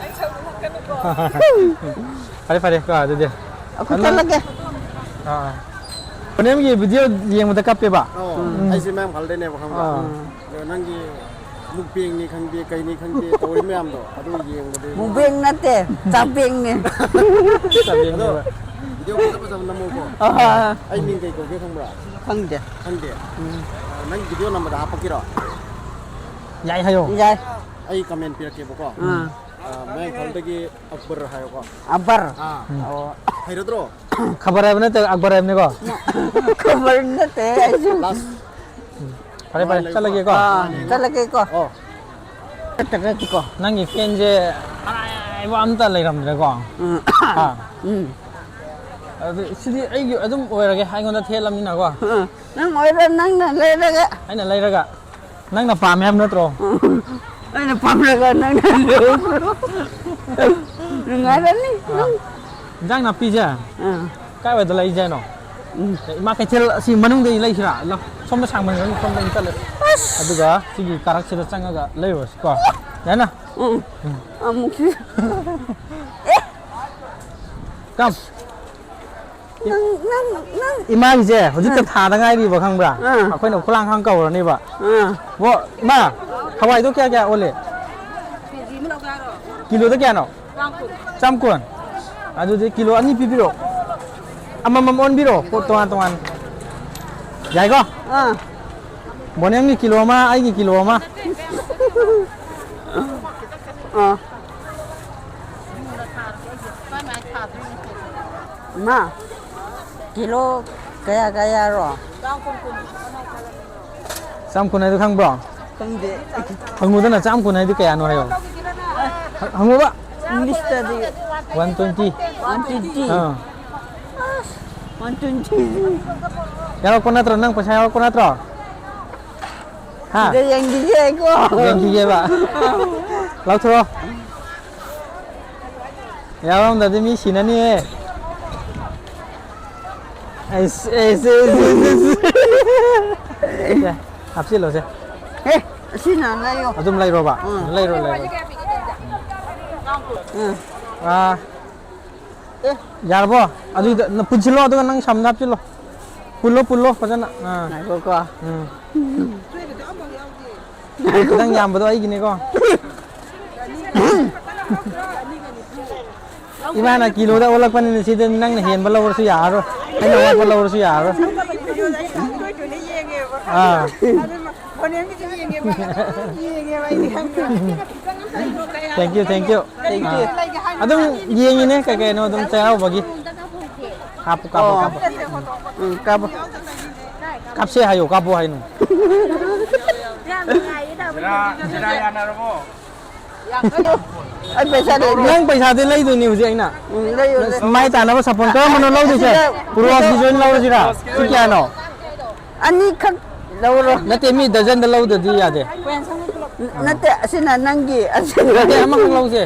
ꯐꯔꯦ, ꯐꯔꯦ, ꯀꯣ, ꯑꯗꯨꯗꯤ꯫ ꯑꯩꯈꯣꯏ ꯑꯗꯨ ꯆꯠꯂꯒꯦ꯫ ꯑꯥ꯫ ꯄꯨꯅꯦꯝꯒꯤ video ꯌꯦꯡꯕꯗ ꯀꯞꯄꯦꯕ? ꯑꯣ, ꯎꯝ꯫ ꯑꯩꯁꯦ ꯃꯌꯥꯝ ꯈꯜꯗꯣꯏꯅꯦꯕ, ꯈꯪꯕ꯭ꯔꯥ? ꯑꯥ꯫ ꯑꯗꯣ ꯅꯪꯒꯤ mukbangꯅꯤ ꯈꯪꯗꯦ, ꯀꯩꯅꯤ ꯈꯪꯗꯦ, ꯇꯧꯔꯤ ꯃꯌꯥꯝꯗꯣ, ꯑꯗꯨ ꯌꯦꯡꯕꯗ mukbang ꯅꯠꯇꯦ, ꯆꯥꯕꯦꯡꯅꯦ꯫ ꯑꯗꯣ ꯆꯥꯕꯦꯡꯅꯦꯕ꯫ Video ꯐꯖ ꯐꯖꯕ ꯅꯝꯃꯣꯀꯣ꯫ ꯑꯍꯣꯏ꯫ ꯑꯩ ꯃꯤꯡ ꯀꯩ ꯀꯧꯒꯦ ꯈꯪꯕ꯭ꯔꯥ? ꯈꯪꯗꯦ꯫ ꯈꯪꯗꯦ? ꯎꯝ꯫ ꯑ, ꯅꯪ video ꯅꯝꯕꯗ ꯍꯥꯞꯄꯛꯀꯦꯔꯣ? ꯌꯥꯏ ꯍꯥꯏꯌꯣ꯫ ꯌꯥꯏ꯫ ꯑꯩ comment ꯄꯤꯔꯛꯀꯦꯕꯀꯣ꯫ ꯑꯥ꯫ ꯑ, ꯃꯌꯥꯡ ꯏꯝꯐꯥꯜꯗꯒꯤ ꯑꯛꯕꯔ ꯍꯥꯏꯌꯣꯀꯣ꯫ ꯑꯛꯕꯔ꯫ ꯑꯥ꯫ ꯎꯝ꯫ ꯑꯣ꯫ ꯍꯩꯔꯗ꯭ꯔꯣ? ꯈꯕꯔ ꯍꯥꯏꯕ ꯅꯠꯇꯦ, ꯑꯛꯕꯔ ꯍꯥꯏꯕꯅꯤꯀꯣ꯫ ꯈꯕꯔ ꯅꯠꯇꯦ, ꯑꯩꯁꯨ꯫ Last꯫ ꯐꯔꯦ, ꯐꯔꯦ, ꯆꯠꯂꯒꯦꯀꯣ꯫ ꯑꯥ, ꯆꯠꯂꯒꯦꯀꯣ꯫ ꯑꯣ꯫ ꯆꯠꯇ꯭ꯔꯒꯗꯤꯀꯣ꯫ ꯅꯪꯒꯤ fanꯁꯦ ꯑꯔꯥꯏꯕ ꯑꯝꯇ ꯂꯩꯔꯝꯗ꯭ꯔꯦꯀꯣ꯫ ꯎꯝ꯫ ꯍꯥ? ꯎꯝ꯫ ꯑꯗꯨ ꯁꯤꯗꯤ ꯑꯩꯒꯤ ꯑꯗꯨꯝ ꯑꯣꯏꯔꯒꯦ, ꯑꯩꯉꯣꯟꯗ ꯊꯦꯠꯂꯝꯅꯤꯅꯀꯣ꯫ ꯎꯝ꯫ ꯅꯪ ꯑꯣꯏꯔꯣ, ꯅꯪꯅ ꯂꯩꯔꯒ꯫ ꯑꯩꯅ ꯂꯩꯔꯒ꯫ ꯅꯪꯅ ꯄꯥꯝꯃꯦ ꯍꯥꯏꯕ ꯅꯠꯇ꯭ꯔꯣ? ꯎꯝ꯫ ꯑꯩꯅ ꯄꯥꯝꯂꯒ ꯅꯪꯅ ꯂꯩꯔꯣ꯫ ꯅꯨꯡꯉꯥꯏꯔꯅꯤ꯫ ꯑꯥ꯫ ꯏꯟꯖꯥꯡ ꯅꯥꯄꯤꯁꯦ ꯑꯥ꯫ ꯀꯥꯏꯋꯥꯏꯗ ꯂꯩꯁꯦ ꯍꯥꯏꯅꯣ? ꯎꯝ꯫ ꯏꯃꯥ ꯀꯩꯊꯦꯜ ꯑꯁꯤ ꯃꯅꯨꯡꯗꯒꯤ ꯂꯩꯁꯤꯔꯥ? ꯂꯥꯎ, ꯁꯣꯝꯗ ꯁꯥꯡꯃꯟꯈ꯭ꯔꯅꯤ, ꯁꯣꯝꯗꯒꯤ ꯆꯠꯂꯦ꯫ ꯑꯁ! ꯑꯗꯨꯒ ꯁꯤꯒꯤ ꯀꯥꯔꯛꯁꯤꯗ ꯆꯪꯉꯒ ꯂꯩꯔꯨꯔꯁꯤꯀꯣ꯫ ꯌꯥꯅ? ꯎꯝ꯫ ꯎꯝ꯫ ꯑꯃꯨꯛꯁꯨ꯫ ꯑꯦ! Come꯫ ꯅꯪ, ꯅꯪ, ꯅꯪ꯫ ꯏꯃꯥꯒꯤꯁꯦ ꯍꯧꯖꯤꯛꯇ ꯑꯥ꯫ ꯊꯥꯗ ꯉꯥꯏꯔꯤꯕ, ꯈꯪꯕ꯭ꯔꯥ? ꯑꯥ꯫ ꯑꯩꯈꯣꯏꯅ ꯈꯨꯂꯥꯡꯈꯥꯡ ꯀꯧꯔꯅꯦꯕ꯫ ꯑꯥ꯫ ꯕꯣ, ꯏꯃꯥ, ꯍꯋꯥꯏꯗꯣ ꯀꯌꯥ ꯀꯌꯥ ꯑꯣꯜꯂꯤ? ꯀꯦꯖꯤ ꯑꯃ ꯂꯧꯒꯦ ꯍꯥꯏꯔꯣ? ꯀꯤꯂꯣꯗ ꯀꯌꯥꯅꯣ? ꯆꯥꯝ ꯀꯨꯟ꯫ ꯆꯥꯝ ꯀꯨꯟ꯫ ꯑꯗꯨꯗꯤ ꯀꯤꯂꯣ ꯑꯅꯤ ꯄꯤꯕꯤꯔꯣ꯫ ꯑꯃꯃꯝ ꯑꯣꯟꯕꯤꯔꯣ, ꯄꯣꯠ ꯇꯣꯉꯥꯟ ꯇꯣꯉꯥꯟ꯫ ꯌꯥꯏꯀꯣ? ꯑꯥ꯫ ꯕꯣꯅꯦꯝꯒꯤ ꯀꯤꯂꯣ ꯑꯃ, ꯑꯩꯒꯤ ꯀꯤꯂꯣ ꯑꯃ꯫ ꯑꯥ꯫ ꯃꯥ, ꯀꯤꯂꯣ ꯀꯌꯥ ꯀꯌꯥꯔꯣ? ꯆꯥꯝ ꯀꯨꯟ ꯍꯥꯏꯗꯣ ꯈꯪꯕ꯭ꯔꯣ? ꯈꯪꯗꯦ꯫ ꯍꯪꯉꯨꯗꯅ, ꯆꯥꯝ ꯀꯨꯟ ꯍꯥꯏꯗꯤ ꯀꯌꯥꯅꯣ ꯍꯥꯏꯌꯣ꯫ ꯍ-, ꯍꯪꯉꯨꯕ꯫ ꯏꯪꯂꯤꯁꯇꯗꯤ꯫ One twenty. One twenty. ꯑꯥ꯫ One twenty. ꯌꯥꯎꯔꯛꯄ ꯅꯠꯇ꯭ꯔꯣ? ꯅꯪ ꯄꯩꯁꯥ ꯌꯥꯎꯔꯛꯄ ꯅꯠꯇ꯭ꯔꯣ? ꯍꯥ? ꯁꯤꯗ ꯌꯦꯡꯈꯤꯒꯦꯀꯣ꯫ ꯌꯦꯡꯈꯤꯒꯦꯕ꯫ ꯂꯧꯊꯣꯔꯛꯑꯣ꯫ ꯌꯥꯎꯔꯝꯗꯗꯤ ꯃꯤ ꯁꯤꯅꯅꯤꯍꯦ꯫ ꯑꯩꯁ, ꯑꯩꯁ, ꯑꯩꯁ, ꯑꯩꯁ, ꯑꯩꯁ꯫ ꯁꯦ, ꯍꯥꯞꯆꯤꯜꯂꯣꯁꯦ꯫ ꯑꯦ, ꯑꯁꯤꯅ ꯂꯩꯌꯣ꯫ ꯑꯗꯨꯝ ꯂꯩꯔꯣꯕ? ꯎꯝ꯫ ꯂꯩꯔꯣ, ꯂꯩꯔꯣ꯫ ꯎꯝ꯫ ꯑꯥ꯫ ꯑꯦ꯫ ꯌꯥꯔꯕꯣ? ꯑꯗꯨꯏꯗ ꯅ-, ꯄꯨꯟꯁꯤꯜꯂꯣ, ꯑꯗꯨꯒ ꯅꯪ ꯁꯝꯗ ꯍꯥꯞꯆꯤꯜꯂꯣ꯫ ꯄꯨꯜꯂꯣ, ꯄꯨꯜꯂꯣ, ꯐꯖꯅ꯫ ꯑꯥ꯫ ꯉꯥꯏꯈꯣꯀꯣ꯫ ꯎꯝ꯫ ꯈꯤꯇꯪ ꯌꯥꯝꯕꯗꯣ ꯑꯩꯒꯤꯅꯦꯀꯣ꯫ ꯏꯃꯥꯅ ꯀꯤꯂꯣꯗ ꯑꯣꯜꯂꯛꯄꯅꯤꯅ ꯁꯤꯗ ꯅꯪꯅ ꯍꯦꯟꯕ ꯂꯧꯔꯁꯨ ꯌꯥꯔꯔꯣꯏ, ꯑꯩꯅ ꯑꯋꯥꯠꯄ ꯂꯧꯔꯁꯨ ꯌꯥꯔꯔꯣꯏ꯫ ꯑꯥ꯫ Thank you, thank you꯫ Thank you꯫ ꯑꯥ꯫ ꯑꯗꯨꯝ ꯌꯦꯡꯉꯤꯅꯦ ꯀꯩ ꯀꯩꯅꯣ ꯑꯗꯨꯝ ꯆꯩꯔꯥꯎꯕꯒꯤ꯫ ꯀꯥꯞꯄꯨ, ꯀꯥꯞꯄꯨ, ꯑꯣ꯫ ꯀꯥꯞꯄꯨ꯫ ꯎꯝ, ꯀꯥꯞꯄꯨ꯫ ꯀꯥꯞꯁꯦ ꯍꯥꯏꯌꯣ, ꯀꯥꯞꯄꯨ ꯍꯥꯏꯅꯣ꯫ ꯌꯥꯝ ꯅꯨꯡꯉꯥꯏꯌꯦ ꯇꯧꯕ꯫ ꯖꯤꯔꯥ, ꯖꯤꯔꯥ ꯌꯥꯅꯔꯕꯣ? ꯑꯩ ꯄꯩꯁꯥ ꯂꯩꯇꯦ꯫ ꯅꯪ ꯄꯩꯁꯥꯗꯤ ꯂꯩꯗꯣꯏꯅꯤ ꯍꯧꯖꯤꯛ ꯑꯩꯅ꯫ ꯎꯝ, ꯂꯩꯌꯨ, ꯂꯩꯌꯨ꯫ ꯃꯥꯏ ꯇꯥꯅꯕ ꯁꯥꯄꯣꯟ ꯀꯔꯝꯕꯅꯣ ꯂꯧꯗꯣꯏꯁꯦ? ꯑꯁꯤꯗ ꯄꯨꯔꯣꯁꯀꯤꯁꯦ ꯑꯣꯏꯅ ꯂꯧꯔꯁꯤꯔꯥ? ꯁꯤ ꯀꯌꯥꯅꯣ? ꯑꯅꯤꯈꯛ ꯂꯧꯔꯣ꯫ ꯅꯠꯇꯦ, ꯃꯤ ꯗꯔꯖꯟꯗ ꯂꯧꯗꯗꯤ ꯌꯥꯗꯦ꯫ ꯅꯠꯇꯦ, ꯑꯁꯤꯅ ꯅꯪꯒꯤ, ꯑꯁꯤꯅ ꯅꯠꯇꯦ, ꯑꯃꯈꯛ ꯂꯧꯁꯦ꯫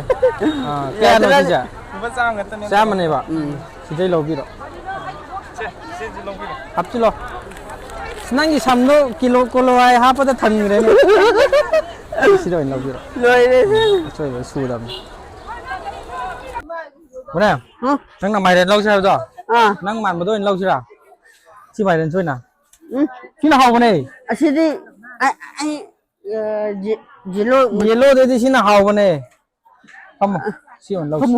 ꯑꯥ, ꯀꯌꯥꯅꯣ ꯌꯥꯗ꯭ꯔꯦ꯫ ꯁꯤꯁꯦ? ꯂꯨꯄꯥ ꯆꯥꯝꯃ ꯈꯛꯇꯅꯦ꯫ ꯆꯥꯝꯃꯅꯦꯕ? ꯎꯝ꯫ ꯁꯤꯗꯩ ꯂꯧꯕꯤꯔꯣ꯫ ꯁꯦ, ꯁꯤꯁꯨ ꯂꯧꯕꯤꯔꯣ꯫ ꯍꯥꯞꯆꯤꯜꯂꯣ꯫ ꯅꯪꯒꯤ ꯁꯝꯗꯣ ꯀꯤꯂꯣ ꯀꯣꯂꯣꯋꯥꯏ ꯍꯥꯞꯄꯗ ꯊꯟꯈ꯭ꯔꯦꯅꯦ꯫ ꯁꯤꯗ ꯑꯣꯏꯅ ꯂꯧꯕꯤꯔꯣ꯫ ꯂꯣꯏꯔꯦ꯫ ꯎꯝ, ꯑꯆꯣꯏꯕ ꯁꯨꯗꯕꯅꯤ꯫ ꯍꯣꯔꯦꯟ, ꯍꯥ? ꯅꯪꯅ ꯃꯥꯏꯔꯦꯟ ꯂꯧꯁꯦ ꯍꯥꯏꯕꯗꯣ? ꯑꯥ꯫ ꯅꯪ ꯃꯥꯟꯕꯗꯣ ꯑꯣꯏꯅ ꯂꯧꯁꯤꯔꯥ? ꯁꯤ ꯃꯥꯏꯔꯦꯟꯁꯦ ꯑꯣꯏꯅ? ꯎꯝ꯫ ꯁꯤꯅ ꯍꯥꯎꯕꯅꯦ꯫ ꯑꯁꯤꯗꯤ ꯑ-, ꯑꯩ, ꯑ, ꯖꯤ-, ꯖꯤꯂꯣ-, ꯌꯦꯂꯣꯗꯩꯗꯤ ꯁꯤꯅ ꯍꯥꯎꯕꯅꯦ꯫ ꯐꯝꯃꯣ꯫ ꯁꯤ ꯑꯣꯏꯅ ꯂꯧꯁꯤ꯫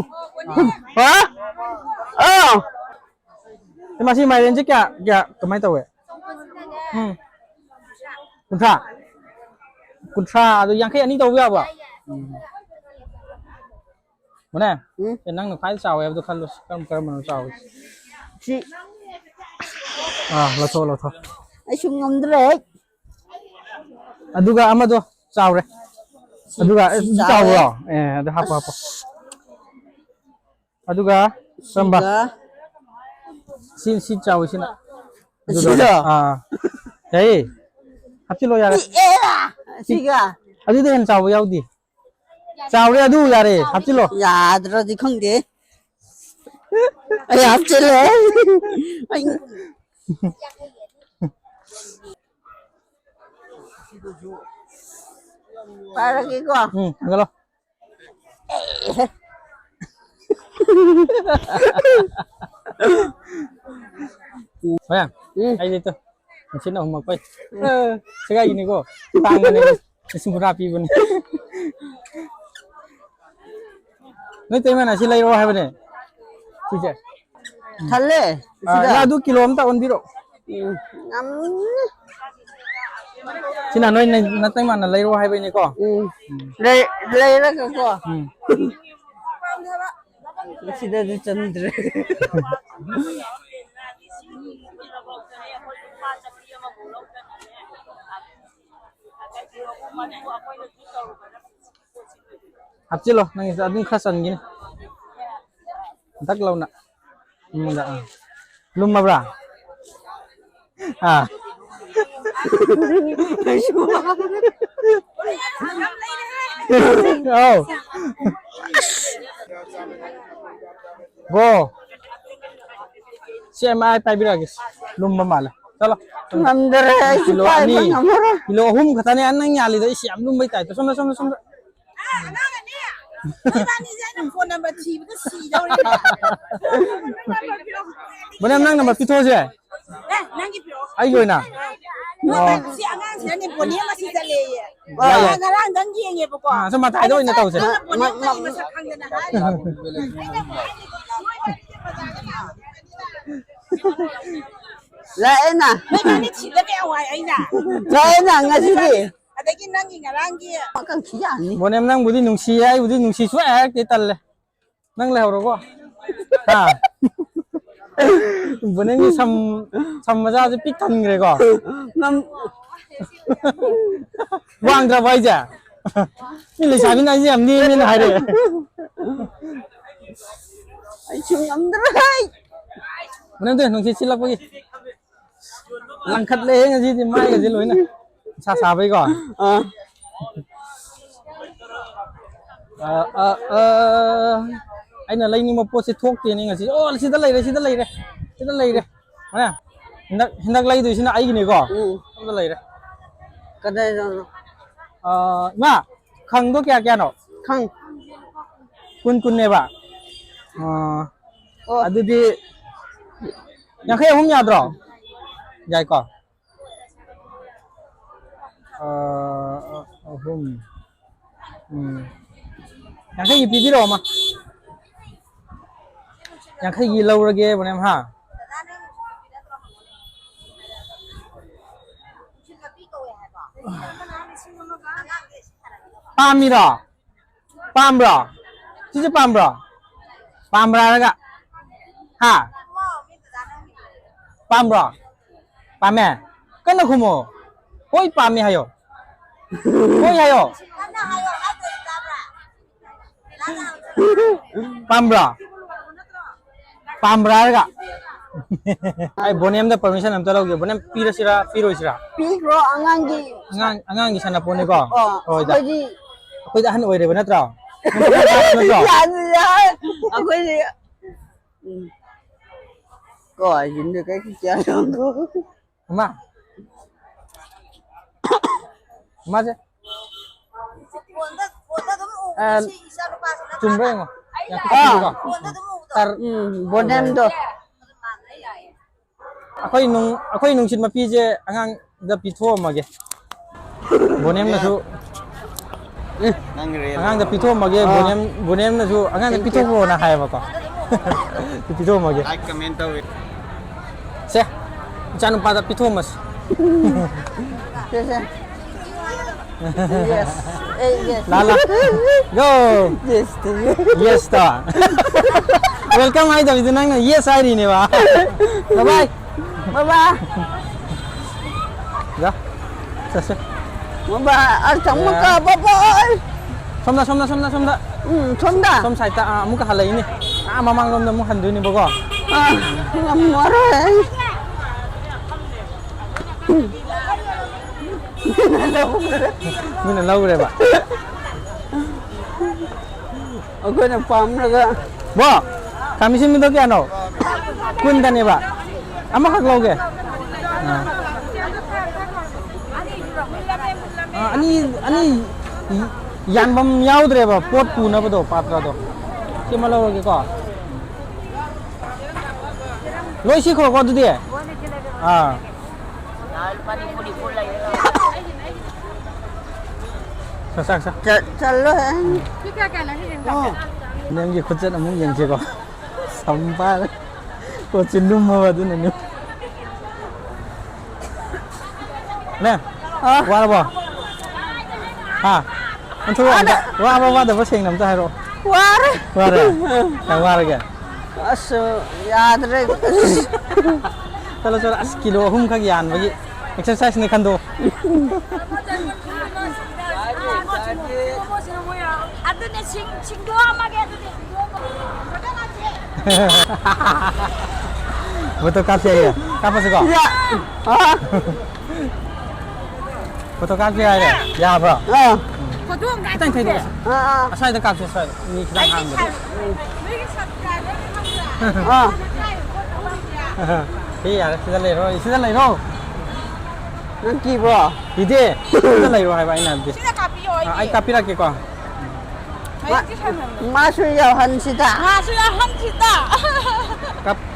ꯐꯝꯃꯣ꯫ ꯍꯥ? ꯑꯥ꯫ ꯑꯦ, ꯃꯁꯤ ꯃꯥꯏꯔꯦꯟꯁꯦ ꯀꯌꯥ, ꯀꯌꯥ, ꯀꯃꯥꯏꯅ ꯇꯧꯋꯦ? ꯎꯝ꯫ ꯀꯨꯟꯊ꯭ꯔꯥ? ꯀꯨꯟꯊ꯭ꯔꯥ, ꯑꯗꯨ ꯌꯥꯡꯈꯩ ꯑꯅꯤ ꯇꯧꯕ ꯌꯥꯕ꯭ꯔꯣ? ꯎꯝ꯫ ꯅꯦ? ꯎꯝ꯫ ꯑꯦ, ꯅꯪꯅ ꯈ꯭ꯋꯥꯏ ꯆꯥꯎꯋꯦ ꯍꯥꯏꯕꯗꯣ ꯈꯜꯂꯣ꯫ ꯀꯔꯝ-, ꯀꯔꯝꯕꯅꯣ ꯆꯥꯎꯔꯤꯁꯦ? ꯁꯤ꯫ ꯑꯥ, ꯂꯧꯊꯣꯛꯑꯣ, ꯂꯧꯊꯣꯛꯑꯣ꯫ ꯑꯩꯁꯨ ꯉꯝꯗ꯭ꯔꯦ꯫ ꯑꯗꯨꯒ ꯑꯃꯗꯣ ꯆꯥꯎꯔꯦ꯫ ꯁꯤ, ꯑꯗꯨꯒ, ꯁꯤ ꯑꯦ, ꯆꯥꯎꯔꯦ꯫ ꯆꯥꯎꯕ꯭ꯔꯣ? ꯑꯦ, ꯑꯗꯨ ꯍꯥꯞꯄꯣ, ꯍꯥꯞꯄꯣ꯫ ꯑꯁ꯫ ꯑꯗꯨꯒ ꯀꯔꯝꯕ? ꯁꯤꯒ꯫ ꯁꯤ, ꯁꯤ ꯆꯥꯎꯋꯤ, ꯁꯤꯅ꯫ ꯑꯗꯨꯗꯣ, ꯁꯤꯗꯣ? ꯑꯥ꯫ ꯌꯥꯏꯌꯦ꯫ ꯍꯥꯞꯆꯤꯜꯂꯣ, ꯌꯥꯔꯦ꯫ ꯄꯤꯛꯑꯦ! ꯁꯤꯒ꯫ ꯑꯗꯨꯗꯤ ꯍꯦꯟꯅ ꯆꯥꯎꯕ ꯌꯥꯎꯗꯦ꯫ ꯆꯥꯎꯔꯦ ꯑꯗꯨ, ꯌꯥꯔꯦ, ꯍꯥꯞꯆꯤꯜꯂꯣ꯫ ꯌꯥꯗ꯭ꯔꯗꯤ ꯈꯪꯗꯦ꯫ ꯑꯩ ꯍꯥꯞꯆꯤꯜꯂꯦ꯫ ꯑꯩ ꯄꯥꯏꯔꯒꯦꯀꯣ꯫ ꯎꯝ, ꯊꯥꯡꯒꯠꯂꯣ꯫ ꯍꯣꯏ, ꯎꯝ꯫ ꯑꯩꯗꯤ ꯇꯨ, ꯅꯨꯡꯁꯤꯠꯅ ꯍꯨꯝꯃꯛꯄꯩ꯫ ꯎꯝ꯫ ꯑ, ꯁꯦꯒꯥꯏꯒꯤꯅꯤꯀꯣ꯫ ꯇꯥꯡꯕꯅꯦ, ꯂꯤꯁꯤꯡ ꯀꯨꯟꯊ꯭ꯔꯥ ꯄꯤꯕꯅꯦ꯫ ꯅꯣꯏ ꯇꯩꯃꯅ ꯁꯤ ꯂꯩꯔꯛꯑꯣ ꯍꯥꯏꯕꯅꯦ, ꯁꯤꯁꯦ꯫ ꯊꯜꯂꯦ, ꯑ, ꯁꯤꯗ꯫ ꯌꯥ, ꯑꯗꯨ ꯀꯤꯂꯣ ꯑꯝꯇ ꯑꯣꯟꯕꯤꯔꯣ꯫ ꯎꯝ, ꯉꯝꯅꯤ꯫ ꯁꯤꯅ ꯅꯣꯏ ꯅ-, ꯅꯇꯩꯃꯅ ꯂꯩꯔꯛꯑꯣ ꯍꯥꯏꯕꯩꯅꯤꯀꯣ? ꯎꯝ꯫ ꯎꯝ꯫ ꯂꯩ-, ꯂꯩꯔꯒꯀꯣ꯫ ꯎꯝ꯫ ꯁꯤꯗꯗꯤ ꯆꯟꯗ꯭ꯔꯦ꯫ ꯍꯥꯞꯆꯤꯜꯂꯣ, ꯅꯪꯒꯤꯁꯨ ꯑꯗꯨꯝ ꯈꯔ ꯆꯟꯒꯤꯅꯤ꯫ ꯗꯛ ꯂꯥꯎꯅ꯫ ꯎꯝ, ꯗ, ꯑꯥ꯫ ꯂꯨꯝꯃꯕ꯭ꯔꯥ? ꯑꯥ꯫ ꯑꯧ꯫ ꯒꯣ꯫ ꯁꯤ ꯑꯃ ꯑꯩ ꯄꯥꯏꯕꯤꯔꯛꯑꯒꯦ꯫ ꯂꯨꯝꯕ ꯃꯥꯜꯂꯦ꯫ ꯆꯠꯂꯣ꯫ ꯉꯝꯗꯔꯦ, ꯑꯩꯁꯨ ꯀꯤꯂꯣ ꯄꯥꯏꯕ ꯑꯅꯤ꯫ ꯉꯝꯃꯔꯣꯏ꯫ ꯀꯤꯂꯣ ꯑꯍꯨꯝ ꯈꯛꯇꯅꯦ ꯅꯪ ꯌꯥꯜꯂꯤꯗꯣ꯫ ꯏꯁ, ꯌꯥꯝ ꯂꯨꯝꯕꯩ ꯇꯥꯏꯞꯇ꯫ ꯁꯣꯝꯗ, ꯁꯣꯝꯗ, ꯁꯣꯝꯗ꯫ ꯑꯉꯥꯡ ꯑꯅꯤ, ꯅꯣꯏꯕꯥꯅꯤꯁꯦ ꯑꯩꯅ ꯐꯣꯟ ꯅꯝꯕꯔ ꯊꯤꯕꯗ ꯁꯤꯗꯧꯔꯦ꯫ ꯕꯣꯅꯦꯝ, ꯅꯪ ꯅꯝꯕꯔ ꯄꯤꯊꯣꯛꯑꯁꯦ꯫ ꯑꯦ, ꯅꯪꯒꯤ ꯄꯤꯔꯛꯑꯣ꯫ ꯑꯩꯒꯤ ꯑꯣꯏꯅ? ꯅꯣꯏ ꯑꯣ꯫ ꯁꯤ ꯑꯉꯥꯡꯁꯤꯅꯅꯦ ꯕꯣꯅꯦꯝ ꯑꯁꯤ ꯆꯠꯂꯦꯌꯦ꯫ ꯌꯥꯏ, ꯌꯥꯏ꯫ ꯃꯥ ꯉꯔꯥꯡꯗꯪ ꯌꯦꯡꯉꯦꯕꯀꯣ꯫ ꯑꯥ, ꯁꯨꯝ ꯃꯇꯥꯏꯗ ꯑꯣꯏꯅ ꯇꯧꯁꯦ꯫ ꯅꯪꯅ ꯕꯣꯅꯦꯝ ꯃ-, ꯃ-, ꯅꯪꯒꯤ ꯃꯁꯛ ꯈꯪꯗꯅ ꯍꯥꯏꯔꯤꯕ꯫ ꯑꯩꯅ ꯍꯥꯏꯅꯤꯀꯣ, ꯅꯣꯏ ꯕꯖꯥꯔꯗ ꯂꯥꯛꯑꯣ꯫ ꯂꯥꯛꯑꯦꯅ꯫ ꯅꯣꯏ ꯏꯕꯥꯅꯤ ꯊꯤꯕꯗ ꯀꯌꯥ ꯋꯥꯏ ꯑꯩꯅ꯫ ꯂꯥꯛꯑꯦꯅ ꯉꯁꯤꯗꯤ꯫ ꯑꯗꯒꯤ ꯅꯪꯒꯤ ꯉꯔꯥꯡꯒꯤ ꯄꯥꯡꯀꯪ ꯊꯤ ꯌꯥꯅꯤ꯫ ꯕꯣꯅꯦꯝ, ꯅꯪꯕꯨꯗꯤ ꯅꯨꯡꯁꯤꯌꯦ, ꯑꯩꯕꯨꯗꯤ ꯅꯨꯡꯁꯤ ꯁꯨꯡꯍꯥꯏ ꯍꯥꯏꯔꯛꯇꯦ, ꯇꯜꯂꯦ꯫ ꯅꯪ ꯂꯩꯍꯧꯔꯣꯀꯣ꯫ ꯍꯥ? ꯕꯣꯅꯦꯝꯒꯤ ꯁꯝ, ꯁꯝ ꯃꯆꯥꯁꯦ ꯄꯤꯛ ꯊꯟꯈ꯭ꯔꯦꯀꯣ꯫ ꯉꯝ- ꯋꯥꯡꯗ꯭ꯔꯕ ꯑꯩꯁꯦ? ꯃꯤ ꯂꯩꯁꯥꯕꯤꯅ ꯑꯩꯁꯦ ꯌꯥꯝ ꯅꯦꯝꯃꯦꯅ ꯍꯥꯏꯔꯛꯑꯦ꯫ ꯑꯩꯁꯨ ꯉꯝꯗ꯭ꯔꯦ꯫ ꯕꯣꯅꯦꯝꯗꯣ ꯅꯨꯡꯁꯤꯠ ꯁꯤꯜꯂꯛꯄꯒꯤ꯫ ꯂꯪꯈꯠꯂꯦꯍꯦ ꯉꯁꯤꯗꯤ ꯃꯥꯏꯒꯁꯦ ꯂꯣꯏꯅ꯫ ꯅꯨꯡꯁꯥ ꯁꯥꯕꯩꯀꯣ꯫ ꯑꯥ꯫ ꯑ, ꯑ, ꯑ, ꯑꯩꯅ ꯂꯩꯅꯤꯡꯕ ꯄꯣꯠꯁꯦ ꯊꯣꯛꯇꯦꯅꯦ ꯉꯁꯤ꯫ ꯑꯣ, ꯁꯤꯗ ꯂꯩꯔꯦ, ꯁꯤꯗ ꯂꯩꯔꯦ, ꯁꯤꯗ ꯂꯩꯔꯦ꯫ ꯍꯣꯔꯦꯟ ꯍꯟꯗꯛ, ꯍꯟꯗꯛ ꯂꯩꯗꯣꯏꯁꯤꯅ ꯑꯩꯒꯤꯅꯦꯀꯣ꯫ ꯎꯝ꯫ ꯁꯣꯝꯗ ꯂꯩꯔꯦ꯫ ꯀꯗꯥꯏꯗꯅꯣ? ꯑ, ꯏꯃꯥ, ꯈꯪꯗꯣ ꯀꯌꯥ ꯀꯌꯥꯅꯣ? ꯈꯪ꯫ ꯀꯨꯟ ꯀꯨꯟꯅꯦꯕ꯫ ꯑ, ꯑꯣ꯫ ꯑꯗꯨꯗꯤ ꯌꯥꯡꯈꯩ ꯑꯍꯨꯝ ꯌꯥꯗ꯭ꯔꯣ? ꯌꯥꯏꯀꯣ꯫ ꯑ, ꯑꯍꯨꯝ꯫ ꯎꯝ꯫ ꯌꯥꯡꯈꯩꯒꯤ ꯄꯤꯕꯤꯔꯛꯑꯣ, ꯑꯃ꯫ ꯌꯥꯡꯈꯩꯒꯤ ꯂꯧꯔꯒꯦ, ꯕꯣꯅꯦꯝ, ꯍꯥ? ꯄꯥꯝꯃꯤꯔꯣ? ꯄꯥꯝꯕ꯭ꯔꯣ? ꯁꯤꯁꯦ ꯄꯥꯝꯕ꯭ꯔꯣ? ꯄꯥꯝꯕ꯭ꯔꯥ ꯍꯥꯏꯔꯒ? ꯍꯥ? ꯄꯥꯝꯕ꯭ꯔꯣ? ꯄꯥꯝꯃꯦ? ꯀꯟꯅ ꯈꯨꯝꯃꯣ꯫ ꯍꯣꯏ, ꯄꯥꯝꯃꯦ ꯍꯥꯏꯌꯣ꯫ ꯍꯣꯏ ꯍꯥꯏꯌꯣ꯫ ꯄꯥꯝꯕ꯭ꯔꯣ? ꯄꯥꯝꯕ꯭ꯔꯥ ꯍꯥꯏꯔꯒ? ꯑꯩ ꯕꯣꯅꯦꯝꯗ permission ꯑꯝꯇ ꯂꯧꯒꯦ꯫ ꯕꯣꯅꯦꯝ ꯄꯤꯔꯁꯤꯔꯥ, ꯄꯤꯔꯣꯏꯁꯤꯔꯥ? ꯄꯤꯈ꯭ꯔꯣ ꯑꯉꯥꯡꯒꯤ꯫ ꯑꯉꯥꯡ, ꯑꯉꯥꯡꯒꯤ ꯁꯥꯟꯅꯄꯣꯠꯅꯤꯀꯣ? ꯑꯣ, ꯍꯣꯏꯗ꯫ ꯑꯩꯈꯣꯏꯗꯤ ꯑꯩꯈꯣꯏꯗꯤ ꯑꯍꯟ ꯑꯣꯏꯔꯦꯕ ꯅꯠꯇ꯭ꯔꯣ? ꯅꯠꯇ꯭ꯔꯣ? ꯌꯥꯅꯤ, ꯌꯥꯏ꯫ ꯑꯩꯈꯣꯏꯗꯤ, ꯎꯝ꯫ ꯀꯣ, ꯍꯤꯟꯗꯤ ꯀꯩ ꯀꯌꯥ ꯂꯧꯗꯣ? ꯑꯃ꯫ ꯑꯃꯁꯦ꯫ ꯐꯣꯟꯗ, ꯐꯣꯟꯗ ꯑꯗꯨꯝ ꯎꯕꯅꯦ ꯑ, ꯁꯤ ꯏꯆꯥ ꯅꯨꯄꯥꯁꯤꯅ ꯆꯨꯝꯕ꯭ꯔꯥ ꯌꯦꯡꯉꯣ꯫ ꯌꯥꯝ ꯑꯥ꯫ ꯐꯖꯩꯀꯣ? ꯐꯣꯟꯗ ꯑꯗꯨꯝ ꯎꯕꯗꯣ꯫ ꯇꯔ-, ꯎꯝ, ꯕꯣꯅꯦꯝꯗꯣ꯫ ꯑꯗꯨꯝ ꯃꯥꯟꯅ ꯌꯥꯏꯌꯦ꯫ ꯑꯩꯈꯣꯏ ꯅꯨꯡ-, ꯑꯩꯈꯣꯏ ꯅꯨꯡꯁꯤꯠ ꯃꯄꯤꯁꯦ ꯑꯉꯥꯡꯗ ꯄꯤꯊꯣꯛꯑꯝꯃꯒꯦ꯫ ꯕꯣꯅꯦꯝꯅꯁꯨ ꯅꯪ ꯔꯦꯜ ꯑꯉꯥꯡꯗ ꯄꯤꯊꯣꯛꯑꯝꯃꯒꯦ꯫ ꯑꯥ꯫ ꯕꯣꯅꯦꯝ, ꯕꯣꯅꯦꯝꯅꯁꯨ ꯑꯉꯥꯡꯗ ꯄꯤꯊꯣꯛꯈ꯭ꯔꯣꯅ ꯍꯥꯏꯌꯦꯕꯀꯣ꯫ ꯄꯤꯊꯣꯛꯑꯝꯃꯒꯦ꯫ Like, comment ꯇꯧꯔꯤ꯫ ꯁꯦ, ꯏꯆꯥꯅꯨꯄꯥꯗ ꯄꯤꯊꯣꯛꯑꯝꯃꯁꯤ꯫ ꯁꯦ, ꯁꯦ꯫ Yes. Eh, yes. ꯂꯥ, ꯂꯥ꯫ Go. Yes to you. Yes to. Welcome ꯍꯥꯏꯗꯕꯤꯗ ꯅꯪꯅ yes ꯍꯥꯏꯔꯤꯅꯦꯕ꯫ Bye bye꯫ ꯕꯕꯥ꯫ ꯌꯥ꯫ ꯆꯠꯁꯦ꯫ ꯕꯕꯥ, ꯑꯁ, ꯑꯃꯨꯛꯀ, ꯌꯥ꯫ ꯕꯕꯥ, ꯑꯩ꯫ ꯁꯣꯝꯗ, ꯁꯣꯝꯗ, ꯁꯣꯝꯗ, ꯁꯣꯝꯗ꯫ ꯎꯝ, ꯁꯣꯝꯗ꯫ ꯁꯣꯝ side ꯇ, ꯑꯥ, ꯑꯃꯨꯛꯀ ꯍꯜꯂꯛꯏꯅꯦ꯫ ꯑꯥ, ꯃꯃꯥꯡꯂꯣꯝꯗ ꯑꯃꯨꯛ ꯍꯟꯗꯣꯏꯅꯦꯕꯀꯣ꯫ ꯑꯥ, ꯉꯝꯃꯔꯣꯏ ꯑꯩ꯫ ꯃꯤꯅ ꯂꯧꯈ꯭ꯔꯦꯕ꯫ ꯑꯩꯈꯣꯏꯅ ꯄꯥꯝꯂꯒ꯫ ꯕꯣ, ꯈꯥꯃꯤꯁꯤꯟꯕꯤꯗꯣ ꯀꯌꯥꯅꯣ? ꯀꯨꯟꯗꯅꯦꯕ꯫ ꯑꯃꯈꯛ ꯂꯧꯒꯦ꯫ ꯑꯥ꯫ ꯑꯥ, ꯑꯅꯤ, ꯑꯅꯤ ꯌꯥꯟꯐꯝ ꯌꯥꯎꯗ꯭ꯔꯦꯕ, ꯄꯣꯠ ꯄꯨꯅꯕꯗꯣ, ꯄꯥꯇ꯭ꯔꯗꯣ꯫ ꯁꯤꯃ ꯂꯧꯔꯒꯦꯀꯣ꯫ ꯂꯣꯏ ꯁꯤꯈ꯭ꯔꯣꯀꯣ ꯑꯗꯨꯗꯤ꯫ ꯑꯥ꯫ ꯁꯥ, ꯁꯥ, ꯁꯥ꯫ ꯆ-, ꯆꯠꯂꯣꯍꯦ꯫ ꯅꯪꯒꯤ ꯈꯨꯠꯆꯠ ꯑꯃꯨꯛ ꯌꯦꯡꯁꯤꯀꯣ꯫ ꯁꯝ ꯄꯥꯏꯔꯦ꯫ ꯄꯣꯠꯁꯤ ꯂꯨꯝꯃꯕ ꯑꯗꯨꯅꯅꯤ꯫ ꯅꯦ, ꯑ꯫ ꯋꯥꯔꯕꯣ? ꯍꯥ? ꯑꯣꯟꯊꯣꯔꯛꯑꯣ ꯑꯝꯇ꯫ ꯋꯥꯔꯦ꯫ ꯋꯥꯕ꯭ꯔꯥ ꯋꯥꯗꯕ꯭ꯔꯥ ꯁꯦꯡꯅ ꯑꯝꯇ ꯍꯥꯏꯔꯛꯑꯣ꯫ ꯋꯥꯔꯦ꯫ ꯋꯥꯔꯦ? ꯀꯌꯥꯝ ꯋꯥꯔꯒꯦ? ꯑꯁ, ꯌꯥꯗ꯭ꯔꯦ꯫ ꯆꯠꯂꯣ, ꯆꯠꯂꯣ꯫ ꯑꯁ, ꯀꯤꯂꯣ ꯑꯍꯨꯝꯈꯛ ꯌꯥꯟꯕꯒꯤ exercise ꯅꯦ ꯈꯟꯗꯣꯛꯑꯣ꯫ ꯑꯗꯨꯅꯦ, ꯁꯤꯡ-, ꯁꯤꯡꯗꯣꯛꯑꯝꯃꯒꯦ ꯑꯗꯨꯗꯤ꯫ ꯐꯣꯇꯣ ꯀꯥꯞꯁꯦ ꯍꯥꯏꯌꯦ꯫ ꯀꯥꯞꯄꯁꯤꯀꯣ? ꯌꯥ-, ꯑ? ꯐꯣꯇꯣ ꯀꯥꯞꯁꯦ ꯍꯥꯏꯔꯦ꯫ ꯌꯥꯕ꯭ꯔꯣ? ꯑ꯫ ꯐꯣꯇꯣ ꯑꯝꯇ ꯈꯤꯇꯪ ꯀꯥꯞꯁꯦ꯫ ꯊꯩꯗꯣꯛꯑꯁꯤ꯫ ꯑ, ꯑ꯫ ꯑꯁ꯭ꯋꯥꯏꯗ ꯀꯥꯞꯁꯦ, ꯑꯁ꯭ꯋꯥꯏꯗ꯫ ꯃꯤ ꯈꯤꯇꯪ ꯑꯩꯗꯤ ꯍꯥꯡꯕꯗ꯫ ꯁꯥꯏ-, ꯅꯣꯏꯒꯤ subscriber ꯈꯪꯕ꯭ꯔꯥ? ꯑ꯫ ꯁꯤ ꯌꯥꯔꯦ, ꯁꯤꯗ ꯂꯩꯔꯣ, ꯁꯤꯗ ꯂꯩꯔꯣ꯫ ꯅꯪ ꯀꯤꯕ꯭ꯔꯣ? ꯀꯤꯗꯦ꯫ ꯁꯤꯗ ꯂꯩꯔꯣ ꯍꯥꯏꯕ ꯑꯩꯅ ꯍꯥꯏꯕꯗꯤ꯫ ꯁꯤꯗ ꯀꯥꯞꯄꯤꯌꯣ ꯑ, ꯑꯩ ꯑꯩꯒꯤ꯫ ꯀꯥꯞꯄꯤꯔꯛꯀꯦꯀꯣ꯫ ꯃꯥ-, ꯃꯥꯁꯨ ꯌꯥꯎꯍꯟꯁꯤꯗ꯫ ꯃꯥꯁꯨ ꯌꯥꯎꯍꯟꯁꯤꯗ꯫ ꯀꯥꯞ-,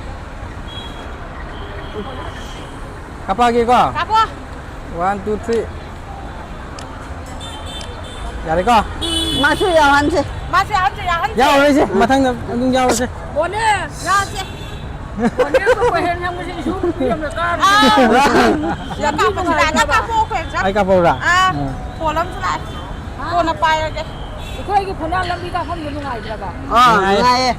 ꯀꯥꯞꯄꯛꯑꯒꯦꯀꯣ꯫ ꯀꯥꯞꯄꯣ꯫ One, two, three꯫ ꯌꯥꯔꯦꯀꯣ? ꯃꯥꯁꯨ ꯌꯥꯎꯍꯟꯁꯦ꯫ ꯃꯥꯁꯨ ꯌꯥꯎꯍꯟꯁꯦ, ꯌꯥꯎꯍꯟꯁꯦ꯫ ꯌꯥꯎꯔꯣꯏꯁꯦ, ꯃꯊꯪꯗ ꯑꯗꯨꯝ ꯌꯥꯎꯔꯁꯦ꯫ ꯕꯣꯅꯦ, ꯌꯥꯎꯁꯦ꯫ ꯍꯣꯅꯦꯜꯗꯣ ꯀꯣꯏꯍꯦꯟ ꯍꯦꯟꯕꯁꯦ ꯏꯁꯨ ꯅꯨꯄꯤ ꯑꯃꯅ ꯀꯥꯔꯨꯁꯦ꯫ ꯑꯥ꯫ ꯁꯤꯗ ꯀꯥꯞꯄꯁꯤꯗ ꯅꯪ ꯀꯥꯞꯄꯛꯑꯣ, ꯐ꯭ꯔꯦꯟꯁ꯫ ꯑꯩ ꯀꯥꯞꯄꯛꯎꯔꯥ? ꯑꯥ꯫ ꯑꯥ꯫ ꯐꯣꯟ ꯑꯃꯁꯨ ꯂꯥꯛꯑꯦ꯫ ꯀꯣꯟꯅ ꯄꯥꯏꯔꯒꯦ꯫ ꯑꯩꯈꯣꯏꯒꯤ ꯐꯨꯅꯥ ꯂꯝꯕꯤ ꯀꯥꯞꯐꯝꯗꯣ ꯅꯨꯡꯉꯥꯏꯇ꯭ꯔꯕ? ꯑꯥ, ꯅꯨꯡꯉꯥꯏꯌꯦ꯫ ꯅꯨꯡꯉꯥꯏꯌꯦ꯫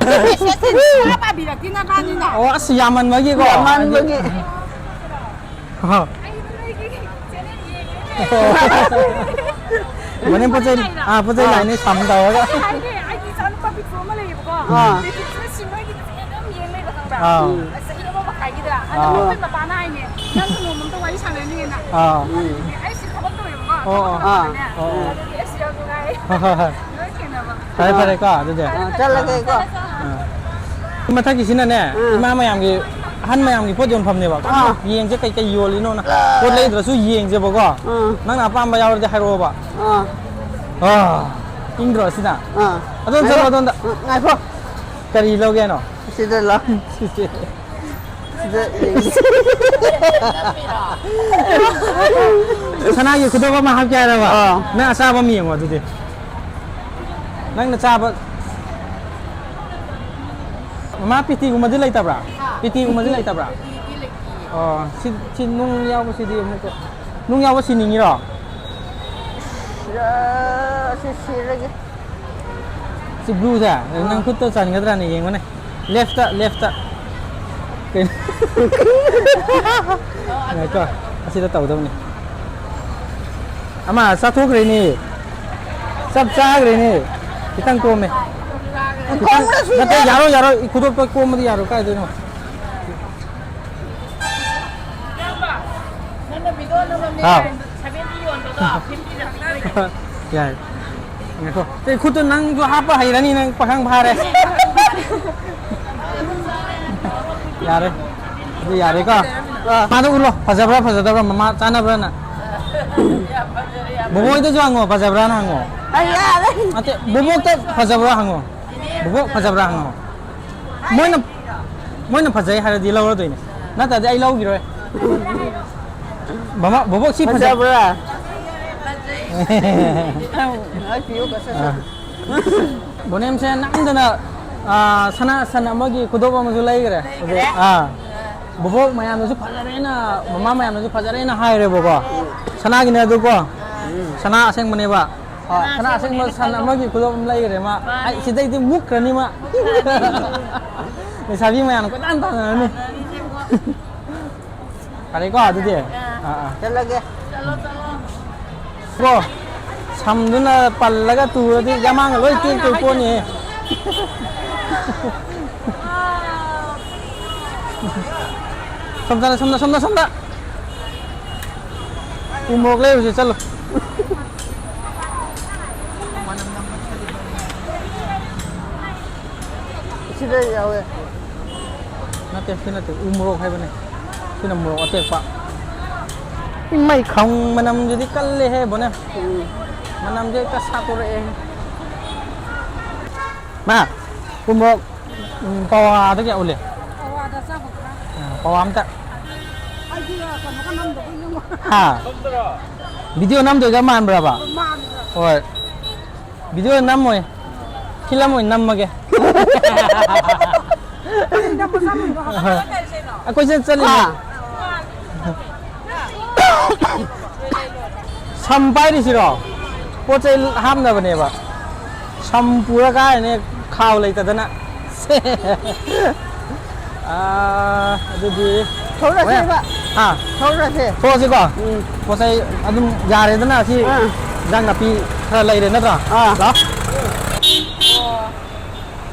ꯃꯦꯁꯦꯖꯁꯦ ꯁꯨꯡꯄꯥ ꯄꯥꯕꯤꯔꯛꯇꯦ ꯅꯕꯥꯅꯤꯅ꯫ ꯑꯣ, ꯑꯁ, ꯌꯥꯝꯃꯟꯕꯒꯤꯀꯣ꯫ ꯌꯥꯝꯃꯟꯕꯒꯤ꯫ ꯑꯣ꯫ ꯑꯩꯗꯤ ꯅꯣꯏꯒꯤ ꯆꯦꯅꯦꯜ ꯌꯦꯡꯉꯤꯅꯦ꯫ ꯃꯅꯤꯡ ꯄꯣꯠ ꯆꯩ, ꯑꯥ, ꯄꯣꯠ ꯆꯩ ꯑꯥ꯫ ꯂꯥꯏꯅꯦ ꯁꯝ ꯇꯧꯔꯒ꯫ ꯑꯩ ꯍꯥꯏꯒꯦ, ꯑꯩꯒꯤ ꯏꯆꯥꯅꯨꯄꯥ ꯄꯤꯛꯇ꯭ꯔꯨ ꯑꯃ ꯂꯩꯌꯦꯕꯀꯣ꯫ ꯑꯥ꯫ ꯄꯤꯛꯇ꯭ꯔꯨꯁꯦ ꯁꯤ ꯅꯣꯏꯒꯤ ꯆꯦꯅꯦꯜ ꯑꯗꯨꯝ ꯌꯦꯡ ꯂꯩꯕ ꯈꯪꯕ꯭ꯔꯥ? ꯑꯥ꯫ ꯆꯍꯤ ꯑꯃ ꯃꯈꯥꯏꯒꯤꯗ꯫ ꯑꯗꯣ ꯑꯥ꯫ ꯃꯈꯣꯏ ꯃꯄꯥꯅ ꯍꯥꯏꯅꯦ, "ꯅꯪꯒ ꯅꯣꯡꯃ ꯑꯝꯇ ꯋꯥꯔꯤ ꯁꯥꯟꯅꯅꯤꯡꯉꯦꯅ꯫" ꯑꯥ꯫ ꯑꯗꯨꯗꯨꯒꯤ ꯑꯩ ꯁꯤ ꯊꯕꯛ ꯇꯧꯋꯦꯕꯀꯣ꯫ ꯑꯣ, ꯑꯣ꯫ ꯊꯕꯛ ꯑꯥ꯫ ꯇꯧꯕꯅꯦ꯫ ꯑꯣ, ꯑꯣ꯫ ꯑꯗꯨꯗꯤ ꯑꯩꯁ ꯌꯥꯝ ꯅꯨꯡꯉꯥꯏ꯫ ꯍꯣꯏ, ꯍꯣꯏ, ꯍꯣꯏ꯫ ꯂꯣꯏ ꯈꯦꯠꯅꯕ꯫ ꯐꯔꯦ, ꯐꯔꯦꯀꯣ, ꯑꯗꯨꯗꯤ꯫ ꯑꯥ, ꯆꯠꯂꯒꯦꯀꯣ꯫ ꯑꯥ꯫ ꯃꯊꯛꯀꯤꯁꯤꯅꯅꯦ, ꯎꯝ꯫ ꯏꯃꯥ ꯃꯌꯥꯝꯒꯤ, ꯑꯍꯟ ꯃꯌꯥꯝꯒꯤ ꯄꯣꯠ ꯌꯣꯟꯐꯝꯅꯦꯕ꯫ ꯑꯥ꯫ ꯌꯦꯡꯁꯦ ꯀꯩꯀꯩ ꯌꯣꯜꯂꯤꯅꯣꯅ꯫ ꯄꯣꯠ ꯂꯩꯗ꯭ꯔꯁꯨ ꯌꯦꯡꯁꯦꯕꯀꯣ꯫ ꯎꯝ꯫ ꯅꯪꯅ ꯑꯄꯥꯝꯕ ꯌꯥꯎꯔꯗꯤ ꯍꯥꯏꯔꯛꯑꯣꯕ꯫ ꯑꯥ꯫ ꯑꯥ, ꯏꯪꯗ꯭ꯔꯣ ꯁꯤꯅ? ꯑꯥ꯫ ꯑꯗꯣꯝ ꯆꯠꯂꯣ, ꯉꯥꯏꯈꯣ꯫ ꯑꯗꯣꯝꯗ꯫ ꯉꯥꯏꯈꯣ꯫ ꯀꯔꯤ ꯂꯧꯒꯦ ꯍꯥꯏꯅꯣ? ꯁꯤꯗ ꯂꯥꯎ꯫ ꯁꯤꯁꯦ꯫ ꯁꯤꯗ ꯌꯦꯡꯒꯦ꯫ ꯁꯅꯥꯒꯤ ꯈꯨꯗꯣꯞ ꯑꯃ ꯍꯥꯞꯀꯦ ꯍꯥꯏꯔꯕ? ꯑꯥ꯫ ꯅꯪ ꯑꯆꯥꯕ ꯑꯃ ꯌꯦꯡꯉꯣ ꯑꯗꯨꯗꯤ꯫ ꯅꯪꯅ ꯆꯥꯕ꯫ ꯃꯃꯥ, ꯄꯤꯇꯤꯒꯨꯝꯕꯗꯤ ꯂꯩꯇꯕ꯭ꯔꯥ? ꯄꯤꯇꯤꯒꯨꯝꯕꯗꯤ ꯂꯩꯇꯕ꯭ꯔꯥ? ꯑꯣ, ꯁꯤ, ꯁꯤ ꯅꯨꯡ ꯌꯥꯎꯕꯁꯤꯗꯤ ꯑꯃꯨꯛꯀ, ꯅꯨꯡ ꯌꯥꯎꯕ ꯁꯤꯅꯤꯡꯉꯤꯔꯣ? ꯑꯥ, ꯁꯤ ꯁꯤꯔꯒꯦ꯫ ꯁꯤ ꯕ꯭ꯂꯨꯁꯦ, ꯅꯪ ꯑꯥ꯫ ꯈꯨꯠꯇ ꯆꯟꯒꯗ꯭ꯔꯥꯅ ꯌꯦꯡꯉꯨꯅꯦ꯫ Left, left. ꯀꯩꯅꯣ? ꯉꯥꯏꯈꯣ, ꯑꯁꯤꯗ ꯇꯧꯗꯧꯅꯤ꯫ ꯑꯃ ꯆꯥꯊꯣꯛꯈ꯭ꯔꯦꯅꯦ꯫ ꯆꯞ ꯆꯥꯈ꯭ꯔꯦꯅꯦ꯫ ꯈꯤꯇꯪ ꯀꯣꯝꯃꯦ꯫ ꯈꯤꯇꯪ, ꯀꯣꯝꯕ꯭ꯔꯥ ꯁꯤꯁꯦ? ꯅꯠꯇꯦ, ꯌꯥꯔꯣꯏ, ꯌꯥꯔꯣꯏ꯫ ꯈꯨꯗꯣꯞꯇ ꯀꯣꯝꯕꯗꯤ ꯌꯥꯔꯣꯏ꯫ ꯀꯥꯏꯗꯩꯅꯣ? ꯅꯪꯅ ꯚꯤꯗꯤꯑꯣ ꯅꯝꯃꯝꯃꯦ ꯍꯥꯎ꯫ ꯁꯚꯦꯟꯇꯤ ꯌꯣꯟꯕꯗꯣ ꯐꯤꯐꯇꯤꯗ ꯄꯤꯗꯣꯏꯅꯦ꯫ ꯌꯥꯏ꯫ ꯉꯥꯏꯈꯣ꯫ ꯑꯦ, ꯈꯨꯠꯇꯣ ꯅꯪꯁꯨ ꯍꯥꯞꯄ ꯍꯩꯔꯅꯤ, ꯅꯪ ꯄꯥꯈꯪ ꯐꯥꯔꯦ꯫ ꯌꯥꯔꯦ꯫ ꯑꯗꯨ ꯌꯥꯔꯦꯀꯣ? ꯑꯥ꯫ ꯃꯥꯗꯣ ꯎꯠꯂꯣ꯫ ꯐꯖꯕ꯭ꯔꯥ ꯐꯖꯗꯕ꯭ꯔꯥ, ꯃꯃꯥ ꯆꯥꯅꯕ꯭ꯔꯥꯅ? ꯌꯥꯝ ꯐꯖꯔꯦ, ꯌꯥꯝ ꯕꯣꯕꯣꯏꯗꯁꯨ ꯍꯪꯉꯣ, ꯐꯖꯕ꯭ꯔꯥꯅ ꯍꯪꯉꯣ꯫ ꯑꯩ ꯌꯥꯔꯦ꯫ ꯅꯠꯇꯦ, ꯕꯣꯕꯣꯛꯇ ꯐꯖꯕ꯭ꯔꯥ ꯍꯪꯉꯣ꯫ ꯕꯣꯕꯣꯛ ꯐꯖꯕ꯭ꯔꯥ ꯍꯪꯉꯣ꯫ ꯃꯣꯏꯅ, ꯃꯣꯏꯅ ꯐꯖꯩ ꯍꯥꯏꯔꯗꯤ ꯂꯧꯔꯗꯣꯏꯅꯦ, ꯅꯠꯇ꯭ꯔꯗꯤ ꯑꯩ ꯂꯧꯈꯤꯔꯣꯏ꯫ ꯃꯃꯥ, ꯕꯣꯕꯣꯛ ꯁꯤ ꯐꯖ-, ꯐꯖꯕ꯭ꯔꯥ? ꯐꯖꯩ꯫ ꯑꯥ꯫ ꯕꯣꯅꯦꯝꯁꯦ ꯅꯝꯗꯅ ꯑꯥ, ꯁꯅꯥ ꯁꯟ ꯑꯃꯒꯤ ꯈꯨꯗꯣꯞ ꯑꯃꯁꯨ ꯂꯩꯈ꯭ꯔꯦ꯫ ꯂꯩꯈ꯭ꯔꯦ? ꯑꯥ꯫ ꯑꯥ꯫ ꯕꯣꯕꯣꯛ ꯃꯌꯥꯝꯅꯁꯨ ꯐꯖꯔꯦꯅ, ꯃꯃꯥ ꯃꯌꯥꯝꯅꯁꯨ ꯐꯖꯔꯦꯅ ꯍꯥꯏꯔꯦꯕꯀꯣ꯫ ꯁꯅꯥꯒꯤꯅꯦ ꯑꯗꯨꯀꯣ꯫ ꯑꯥ꯫ ꯁꯅꯥ ꯑꯁꯦꯡꯕꯅꯦꯕ꯫ ꯍꯣꯏ꯫ ꯁꯅꯥ ꯁꯅꯥ ꯑꯁꯦꯡꯕ ꯑꯁꯦꯡꯕꯅꯦ, ꯁꯟ ꯈꯜꯂꯣ꯫ ꯑꯃꯒꯤ ꯈꯨꯗꯣꯞ ꯑꯃ ꯂꯩꯈ꯭ꯔꯦ ꯃꯥ꯫ ꯃꯥꯅꯤ꯫ ꯑꯩ ꯁꯤꯗꯩꯗꯤ ꯃꯨꯛꯈ꯭ꯔꯅꯤ ꯃꯥ꯫ ꯃꯨꯛꯈ꯭ꯔꯅꯤ꯫ ꯂꯩꯁꯥꯕꯤ ꯃꯌꯥꯝꯅ ꯀꯣꯏꯇꯥꯟ ꯇꯥꯟꯅꯔꯅꯤ꯫ ꯇꯥꯟꯅꯔꯅꯤ, ꯁꯦꯡꯕ꯫ ꯐꯔꯦꯀꯣ ꯑꯗꯨꯗꯤ? ꯑꯥ꯫ ꯑꯥ, ꯑꯥ꯫ ꯆꯠꯂꯒꯦ꯫ ꯆꯠꯂꯣ, ꯆꯠꯂꯣ꯫ ꯀꯣ, ꯁꯝꯗꯨꯅ ꯄꯜꯂꯒ ꯇꯨꯔꯗꯤ ꯌꯥꯃꯥꯡꯒ ꯂꯣꯏ ꯇꯦꯛꯇꯣꯏ ꯄꯣꯠꯅꯤꯍꯦ꯫ ꯁꯣꯝꯗ, ꯁꯣꯝꯗ, ꯁꯣꯝꯗ, ꯁꯣꯝꯗ꯫ ꯎ ꯃꯣꯔꯣꯛ ꯂꯩꯔꯨꯁꯦ, ꯆꯠꯂꯣ꯫ ꯁꯤꯗ ꯌꯥꯎꯋꯦ꯫ ꯅꯠꯇꯦ, ꯁꯤ ꯅꯠꯇꯦ꯫ ꯎ ꯃꯣꯔꯣꯛ ꯍꯥꯏꯕꯅꯦ꯫ ꯁꯤꯅ ꯃꯣꯔꯣꯛ ꯑꯇꯦꯛꯄ꯫ ꯏꯃꯩ ꯈꯪ ꯃꯅꯝꯁꯤꯗꯤ ꯀꯜꯂꯦꯍꯦ, ꯕꯣꯅꯦ꯫ ꯎꯝ꯫ ꯃꯅꯝꯁꯦ ꯍꯦꯛꯇ ꯁꯥꯠꯇꯣꯔꯛꯑꯦ꯫ ꯃꯥ, ꯎ ꯃꯣꯔꯣꯛ, ꯎꯝ, ꯄꯋꯥꯗ ꯀꯌꯥ ꯎꯂꯦ? ꯄꯋꯥꯗ ꯆꯥꯝꯃ ꯈꯔ꯫ ꯑ, ꯄꯋꯥ ꯑꯝꯇ꯫ ꯑꯩꯗꯤ ꯀꯩꯅꯣꯒ ꯅꯝꯗꯕ ꯌꯦꯡꯉꯣ꯫ ꯍꯥ? ꯚꯤꯗꯤꯑꯣ ꯅꯝꯗꯣꯏꯒ ꯃꯥꯟꯕ꯭ꯔꯕ? ꯃꯥꯟꯕ꯭ꯔꯥ? ꯍꯣꯏ꯫ ꯚꯤꯗꯤꯑꯣ ꯅꯝꯃꯣꯏ꯫ ꯐꯤꯂꯝ ꯑꯣꯏꯅ ꯅꯝꯃꯒꯦ꯫ ꯑꯩꯈꯣꯏ ꯆꯠ-, ꯆꯠꯂꯤꯅꯦ꯫ ꯍꯥ꯫ ꯁꯝ ꯄꯥꯏꯔꯤꯁꯤꯔꯣ? ꯄꯣꯠ ꯆꯩ ꯍꯥꯞꯅꯕꯅꯦꯕ꯫ ꯁꯝ ꯄꯨꯔ ꯀꯥꯏꯅꯦ ꯈꯥꯎ ꯂꯩꯇꯗꯅ꯫ ꯑꯥ, ꯑꯗꯨꯗꯤ ꯊꯣꯛꯂꯁꯦꯕ꯫ ꯍꯥ? ꯊꯣꯛꯂꯁꯦ꯫ ꯊꯣꯛꯑꯁꯤꯀꯣ? ꯎꯝ꯫ ꯄꯣꯠ ꯆꯩ ꯑꯗꯨꯝ ꯌꯥꯔꯦꯗꯅ ꯁꯤ ꯑꯥ꯫ ꯏꯟꯖꯥꯡ ꯅꯥꯄꯤ ꯈꯔ ꯂꯩꯔꯦ ꯅꯠꯇ꯭ꯔꯥ? ꯑꯥ꯫ ꯂꯥꯛꯑꯣ꯫ ꯑꯣ꯫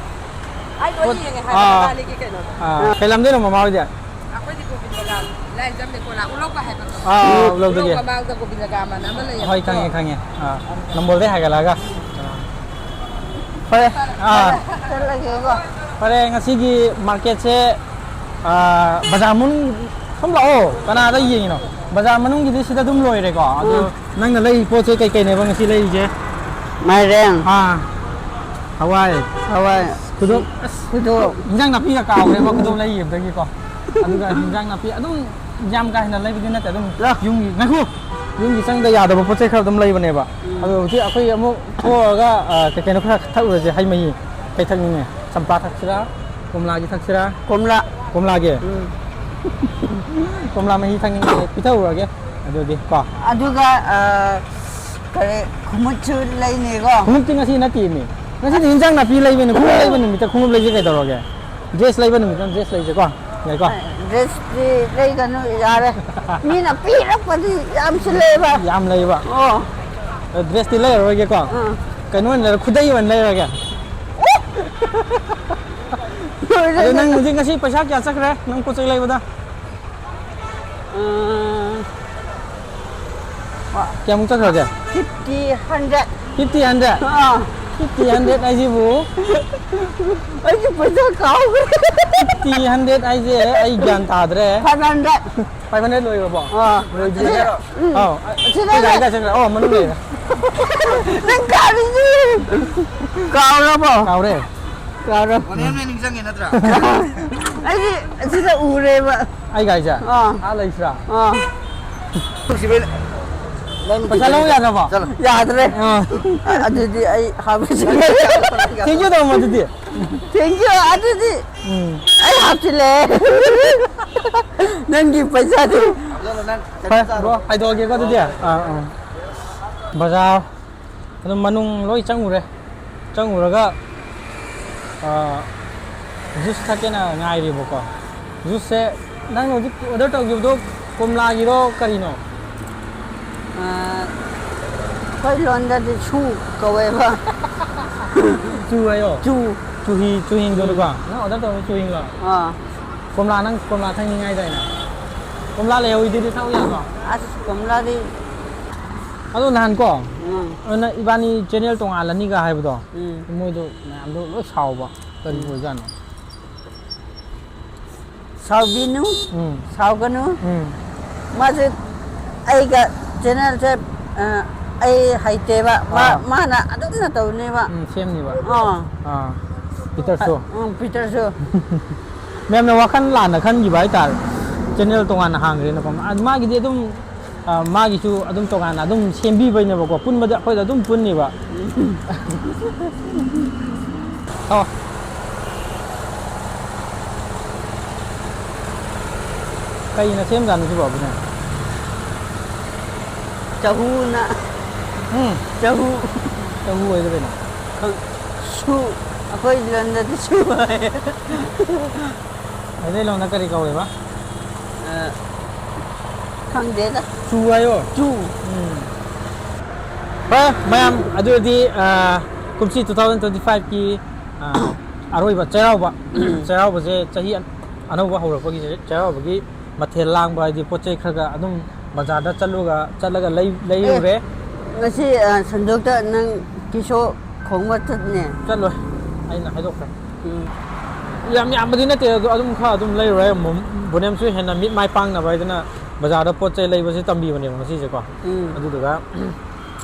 ꯑꯩ ꯂꯣꯏ ꯄꯣꯠ-, ꯌꯦꯡꯉꯦ ꯍꯥꯏꯕ ꯑꯥ꯫ ꯅꯕꯥꯅꯤꯒꯤ ꯀꯩꯅꯣꯗꯣ꯫ ꯑꯥ꯫ ꯀꯩ ꯂꯝꯗꯩꯅꯣ ꯃꯃꯥ ꯍꯣꯏꯗꯤ? ꯑꯩꯈꯣꯏꯗꯤ ꯒꯣꯕꯤꯟꯗꯒꯥꯝ ꯂꯥꯏꯟ ꯆꯠꯂꯦ ꯀꯣꯂꯥ ꯎꯂꯧꯕ ꯍꯥꯏꯕ꯫ ꯑꯥ, ꯎꯂꯧꯗꯒꯤ꯫ ꯎꯂꯧ ꯃꯃꯥꯡꯗ ꯒꯣꯕꯤꯟꯗꯒꯥꯝ ꯑꯅ ꯑꯃ ꯂꯩꯌꯦꯕꯀꯣ꯫ ꯍꯣꯏ, ꯈꯪꯉꯦ, ꯈꯪꯉꯦ꯫ ꯑꯥ, ꯅꯝꯕꯣꯜꯗꯩ ꯍꯥꯏꯒꯠꯂꯛꯑꯒ꯫ ꯐꯔꯦ꯫ ꯑꯥ꯫ ꯆꯠꯂꯒꯦꯀꯣ꯫ ꯐꯔꯦ, ꯉꯁꯤꯒꯤ ꯃꯥꯔꯀꯦꯠꯁꯦ, ꯑꯥ, ꯕꯖꯥꯔ ꯃꯅꯨꯡ ꯁꯨꯝ ꯂꯥꯛꯑꯣ꯫ ꯀꯅꯥꯗ ꯌꯦꯡꯉꯤꯅꯣ? ꯕꯖꯥꯔ ꯃꯅꯨꯡꯒꯤꯗꯤ ꯁꯤꯗ ꯑꯗꯨꯝ ꯂꯣꯏꯔꯦꯀꯣ꯫ ꯑꯗꯨ ꯎꯝ꯫ ꯅꯪꯅ ꯂꯩꯔꯤ ꯄꯣꯠ ꯆꯩ ꯀꯩꯀꯩꯅꯦꯕ ꯉꯁꯤ ꯂꯩꯔꯤꯁꯦ? ꯃꯥꯏꯔꯦꯟ꯫ ꯑꯥ꯫ ꯍꯋꯥꯏ꯫ ꯍꯋꯥꯏ꯫ ꯈꯨꯗꯣꯞ꯫ ꯑꯁ, ꯈꯨꯗꯣꯞ꯫ ꯏꯟꯖꯥꯡ ꯅꯥꯄꯤꯒ ꯀꯥꯎꯈ꯭ꯔꯦꯕ ꯈꯨꯗꯣꯞ ꯂꯩꯈꯤꯕꯗꯒꯤꯀꯣ꯫ ꯑꯗꯨꯒ ꯏꯟꯖꯥꯡ ꯅꯥꯄꯤ ꯑꯗꯨꯝ ꯌꯥꯝ ꯀꯥ ꯍꯦꯟꯅ ꯂꯩꯕꯗꯤ ꯅꯠꯇꯦ, ꯑꯗꯨꯝ ꯂꯥ꯫ ꯌꯨꯝꯒꯤ, ꯉꯥꯏꯈꯣ꯫ ꯌꯨꯝꯒꯤ ꯆꯪꯗ ꯌꯥꯗꯕ ꯄꯣꯠ ꯆꯩ ꯈꯔ ꯑꯗꯨꯝ ꯂꯩꯕꯅꯦꯕ꯫ ꯎꯝ꯫ ꯑꯗꯣ ꯍꯧꯖꯤꯛ ꯑꯩꯈꯣꯏ ꯑꯃꯨꯛ ꯊꯣꯛꯑꯒ, ꯑ, ꯀꯩ ꯀꯩꯅꯣ ꯈꯔ ꯊꯛꯎꯔꯁꯦ, ꯍꯩ ꯃꯍꯤ꯫ ꯀꯩ ꯊꯛꯅꯤꯡꯉꯦ? ꯆꯝꯄ꯭ꯔꯥ ꯊꯛꯁꯤꯔꯥ? ꯀꯣꯝꯂꯥꯒꯤ ꯊꯛꯁꯤꯔꯥ? ꯀꯣꯝꯂꯥ꯫ ꯀꯣꯝꯂꯥꯒꯤ? ꯎꯝ꯫ ꯀꯣꯝꯂꯥ ꯃꯍꯤ ꯊꯛꯅꯤꯡꯉꯦ꯫ ꯄꯤꯊꯛꯎꯔꯒꯦ꯫ ꯑꯗꯨꯗꯤ ꯀꯣ꯫ ꯑꯗꯨꯒ ꯑ, ꯀꯔꯤ, ꯈꯣꯡꯎꯞꯁꯨ ꯂꯩꯅꯤꯀꯣ꯫ ꯈꯣꯡꯎꯞꯇꯤ ꯉꯁꯤ ꯅꯠꯇꯦꯃꯤ꯫ ꯉꯁꯤꯗꯤ ꯏꯟꯖꯥꯡ ꯅꯥꯄꯤ ꯂꯩꯕꯅꯤ꯫ ꯈꯣꯡꯎꯞ ꯂꯩꯕ ꯅꯨꯃꯤꯠꯇ ꯈꯣꯡꯎꯞ ꯂꯩꯁꯦ ꯀꯩꯗꯧꯔꯒꯦ? ꯗ꯭ꯔꯦꯁ ꯂꯩꯕ ꯅꯨꯃꯤꯠꯇ ꯗ꯭ꯔꯦꯁ ꯂꯩꯁꯦꯀꯣ꯫ ꯌꯥꯏꯀꯣ? ꯗ꯭ꯔꯦꯁꯇꯤ ꯂꯩꯒꯅꯨ, ꯌꯥꯔꯦ꯫ ꯃꯤꯅ ꯄꯤꯔꯛꯄꯗꯤ ꯌꯥꯝꯁꯨ ꯂꯩꯕ꯫ ꯌꯥꯝ ꯂꯩꯕ꯫ ꯑꯣ꯫ ꯑ, ꯗ꯭ꯔꯦꯁꯇꯤ ꯂꯩꯔꯔꯣꯏꯒꯦꯀꯣ꯫ ꯑꯥ꯫ ꯀꯩꯅꯣ ꯑꯣꯏꯅ ꯂꯩꯔ-, ꯈꯨꯗꯩ ꯑꯣꯏꯅ ꯂꯩꯔꯒꯦ꯫ ꯂꯣꯏꯔꯦ꯫ ꯑꯗꯣ ꯅꯪ ꯍꯧꯖꯤꯛ ꯉꯁꯤ ꯄꯩꯁꯥ ꯀꯌꯥ ꯆꯠꯈ꯭ꯔꯦ ꯅꯪ ꯄꯣꯠ ꯆꯩ ꯂꯩꯕꯗ? ꯑꯥ, ꯀꯌꯥꯃꯨꯛ ꯆꯠꯈ꯭ꯔꯒꯦ? Fifty, hundred. Fifty, hundred? ꯑꯥ꯫ ꯐꯤꯐꯇꯤ, ꯍꯟꯗ꯭ꯔꯦꯠ ꯍꯥꯏꯁꯤꯕꯨ? ꯑꯩꯒꯤ ꯄꯩꯁꯥ ꯀꯥꯎꯈ꯭ꯔꯦ꯫ ꯐꯤꯐꯇꯤ, ꯍꯟꯗ꯭ꯔꯦꯠ ꯍꯥꯏꯁꯦ ꯑꯩ ꯒ꯭ꯌꯥꯟ ꯇꯥꯗ꯭ꯔꯦ꯫ Five hundred. ꯐꯥꯏꯚ ꯍꯟꯗ꯭ꯔꯦꯠ ꯂꯣꯏꯈ꯭ꯔꯕꯣ? ꯑꯥ꯫ ꯂꯣꯏꯗ꯭ꯔꯤꯕꯣ? ꯎꯝ꯫ ꯑꯥꯎ꯫ ꯑꯁꯤꯗ ꯑꯩ ꯒꯥꯔꯤ ꯂꯩ꯫ ꯀꯥꯏ ꯆꯠꯈ꯭ꯔꯦ? ꯑꯣ, ꯃꯅꯨꯡ ꯂꯩꯔꯦ꯫ ꯅꯪ ꯀꯥꯔꯤꯁꯤ ꯀꯥꯎꯔꯕꯣ? ꯀꯥꯎꯔꯦ꯫ ꯀꯥꯎꯔꯕꯣ? ꯍꯣꯔꯦꯟ ꯅꯤꯡꯁꯤꯡꯉꯦ ꯅꯠꯇ꯭ꯔꯥ? ꯑꯩꯗꯤ ꯑꯁꯤꯗ ꯎꯔꯦꯕ꯫ ꯑꯩ ꯒꯥꯔꯤꯁꯦ? ꯑꯥ꯫ ꯑꯥ, ꯂꯩꯇ꯭ꯔꯥ? ꯑꯥ꯫ ꯁꯤꯕꯩ ꯂꯩ-, ꯄꯩꯁꯥ ꯂꯧ ꯌꯥꯗ꯭ꯔꯕꯣ? ꯆꯠꯂꯣ꯫ ꯌꯥꯗ꯭ꯔꯦ꯫ ꯑꯥ꯫ ꯑꯗꯨꯗꯤ ꯑꯩ ꯍꯥꯞꯄꯁꯤꯔꯦ꯫ Thank you ꯇꯧꯔꯝꯃꯣ ꯑꯗꯨꯗꯤ꯫ Thank you꯫ ꯑꯗꯨꯗꯤ ꯎꯝ꯫ ꯑꯩ ꯍꯥꯞꯆꯤꯜꯂꯦ꯫ ꯅꯪꯒꯤ ꯄꯩꯁꯥꯗꯨ꯫ ꯆꯠꯂꯣ, ꯅꯪ ꯐꯔꯦ, bro, ꯍꯥꯏꯗꯣꯛꯑꯒꯦꯀꯣ ꯑꯗꯨꯗꯤ꯫ ꯑꯥ, ꯑꯥ꯫ ꯕꯖꯥꯔ ꯑꯗꯨꯝ ꯃꯅꯨꯡ ꯂꯣꯏ ꯆꯪꯉꯨꯔꯦ꯫ ꯆꯪꯉꯨꯔꯒ, ꯑꯥ, ꯖꯨꯁ ꯊꯛꯀꯦꯅ ꯉꯥꯏꯔꯤꯕꯀꯣ꯫ ꯖꯨꯁꯁꯦ ꯅꯪꯅ ꯍꯧꯖꯤꯛ order ꯇꯧꯈꯤꯕꯗꯣ ꯀꯣꯝꯂꯥꯒꯤꯔꯣ ꯀꯔꯤꯅꯣ? ꯑꯥ, ꯑꯩꯈꯣꯏ ꯂꯣꯟꯗꯗꯤ ꯁꯨ ꯀꯧꯋꯦꯕ꯫ ꯆꯨ ꯍꯥꯏꯌꯣ? ꯆꯨ꯫ ꯆꯨꯍꯤ, ꯆꯨꯍꯤꯡꯗꯣꯅꯤꯀꯣ? ꯅꯪ order ꯇꯧꯕ ꯆꯨꯍꯤꯡꯂꯣ? ꯑꯥ꯫ ꯀꯣꯝꯂꯥ, ꯅꯪ ꯀꯣꯝꯂꯥ ꯊꯛꯅꯤꯡꯉꯥꯏꯗꯥꯏꯅꯦ? ꯀꯣꯝꯂꯥ ꯂꯩꯍꯧꯋꯤꯗꯨꯗꯤ ꯊꯛꯎ ꯌꯥꯗ꯭ꯔꯣ? ꯑꯁ, ꯀꯣꯝꯂꯥꯗꯤ꯫ ꯑꯗꯣ ꯅꯍꯥꯟ ꯀꯣ, ꯎꯝ꯫ ꯑꯗꯨꯅ ꯏꯕꯥꯅꯤ channel ꯇꯣꯉꯥꯜꯂꯅꯤꯒ ꯍꯥꯏꯕꯗꯣ, ꯎꯝ꯫ ꯃꯣꯏꯗꯣ ꯃꯌꯥꯝꯗꯣ ꯂꯣꯏ ꯁꯥꯎꯕ꯫ ꯀꯔꯤ ꯑꯣꯏꯖꯥꯠꯅꯣ? ꯁꯥꯎꯕꯤꯅꯨ꯫ ꯎꯝ꯫ ꯁꯥꯎꯒꯅꯨ꯫ ꯎꯝ꯫ ꯃꯥꯁꯦ ꯑꯩꯒ channelꯁꯦ, ꯑ, ꯑꯩ ꯍꯩꯇꯦꯕ꯫ ꯃꯥ, ꯑꯥ꯫ ꯃꯥꯅ ꯑꯗꯨꯝꯅ ꯇꯧꯅꯦꯕ꯫ ꯎꯝ, ꯁꯦꯝꯅꯤꯕ꯫ ꯑꯥ꯫ ꯑꯥ, ꯄꯤꯇꯔꯁꯨ꯫ ꯎꯝ, ꯄꯤꯇꯔꯁꯨ꯫ ꯃꯌꯥꯝꯅ ꯋꯥꯈꯜ ꯂꯥꯟꯅ ꯈꯟꯈꯤꯕ ꯍꯥꯏꯇꯥꯔꯦ, channel ꯇꯣꯉꯥꯟꯅ ꯍꯥꯡꯈ꯭ꯔꯦꯅꯀꯣ꯫ ꯑ, ꯃꯥꯒꯤꯗꯤ ꯑꯗꯨꯝ, ꯑ, ꯃꯥꯒꯤꯁꯨ ꯑꯗꯨꯝ ꯇꯣꯉꯥꯟꯅ ꯑꯗꯨꯝ ꯁꯦꯝꯕꯤꯕꯩꯅꯦꯕꯀꯣ, ꯄꯨꯟꯕꯗ ꯑꯩꯈꯣꯏꯗ ꯑꯗꯨꯝ ꯄꯨꯟꯅꯦꯕ꯫ ꯑꯣ, ꯀꯩꯅ ꯁꯦꯝꯖꯥꯠꯅꯣ ꯁꯤꯕꯣ, ꯑꯕꯨꯅꯦ? ꯆꯍꯨꯅ꯫ ꯎꯝ꯫ ꯆꯍꯨ꯫ ꯆꯍꯨ ꯍꯥꯏꯗꯣ ꯀꯩꯅꯣ? ꯁꯨ꯫ ꯑꯩꯈꯣꯏ ꯂꯣꯟꯗꯗꯤ ꯁꯨ ꯍꯥꯏ꯫ ꯃꯩꯇꯩꯂꯣꯟꯗ ꯀꯔꯤ ꯀꯧꯋꯦꯕ? ꯑ, ꯈꯪꯗꯦꯗ꯫ ꯆꯨ ꯍꯥꯏꯌꯣ꯫ ꯆꯨ꯫ ꯎꯝ꯫ ꯍꯣꯏ, ꯃꯌꯥꯝ, ꯑꯗꯨ ꯑꯣꯏꯔꯗꯤ, ꯑ, ꯀꯨꯝꯁꯤ two thousand twenty five ꯀꯤ, ꯑ, ꯑꯔꯣꯏꯕ ꯆꯩꯔꯥꯎꯕ, ꯆꯩꯔꯥꯎꯕꯁꯦ ꯆꯍꯤ ꯑꯅꯧꯕ ꯍꯧꯔꯛꯄꯒꯤ ꯆꯩꯔꯥꯎꯕꯒꯤ ꯃꯊꯦꯜ ꯂꯥꯡꯕ ꯍꯥꯏꯗꯤ ꯄꯣꯠ ꯆꯩ ꯈꯔ ꯈꯔ ꯑꯗꯨꯝ ꯕꯖꯥꯔꯗ ꯆꯠꯂꯨꯒ, ꯆꯠꯂꯒ ꯂꯩ-, ꯂꯩꯔꯨꯔꯦ꯫ ꯉꯁꯤ, ꯑ, ꯁꯟꯗꯣꯛꯇ ꯅꯪ ꯀꯤꯁꯣ ꯈꯣꯡꯕ ꯆꯠꯅꯦ꯫ ꯆꯠꯂꯣꯏ, ꯑꯩꯅ ꯍꯥꯏꯗꯣꯛꯈ꯭ꯔꯦ꯫ ꯎꯝ꯫ ꯌꯥꯝ ꯌꯥꯝꯕꯗꯤ ꯅꯠꯇꯦ, ꯑꯗꯣ ꯑꯗꯨꯝ ꯈꯔ ꯑꯗꯨꯝ ꯂꯩꯔꯨꯔꯦ꯫ ꯃꯣ-, ꯕꯣꯅꯦꯝꯁꯨ ꯍꯦꯟꯅ ꯃꯤꯠ ꯃꯥꯏ ꯄꯥꯡꯅꯕ ꯍꯥꯏꯗꯅ ꯕꯖꯥꯔꯗ ꯄꯣꯠ ꯆꯩ ꯂꯩꯕꯁꯦ ꯇꯝꯕꯤꯕꯅꯦꯕ ꯉꯁꯤꯁꯦꯀꯣ꯫ ꯎꯝ꯫ ꯑꯗꯨꯗꯨꯒ,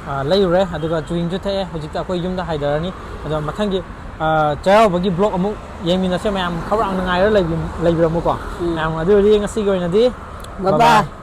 ꯑ, ꯂꯩꯔꯨꯔꯦ, ꯑꯗꯨꯒ ꯆꯨꯍꯤꯡꯁꯨ ꯊꯛꯑꯦ꯫ ꯍꯧꯖꯤꯛꯇꯤ ꯑꯩꯈꯣꯏ ꯌꯨꯝꯗ ꯍꯥꯏꯊꯔꯅꯤ꯫ ꯑꯗꯣ ꯃꯊꯪꯒꯤ, ꯑ, ꯆꯩꯔꯥꯎꯕꯒꯤ vlog ꯑꯃꯨꯛ ꯌꯦꯡꯃꯤꯟꯅꯁꯦ ꯃꯌꯥꯝ꯫ ꯈꯧꯔꯥꯡꯅ ꯉꯥꯏꯔ ꯂꯩꯕꯤ-, ꯂꯩꯕꯤꯔꯝꯃꯨꯀꯣ꯫ ꯎꯝ꯫ ꯃꯌꯥꯝ, ꯑꯗꯨ ꯑꯣꯏꯔꯗꯤ ꯉꯁꯤꯒꯤ ꯑꯣꯏꯅꯗꯤ Bye bye bye꯫ bye꯫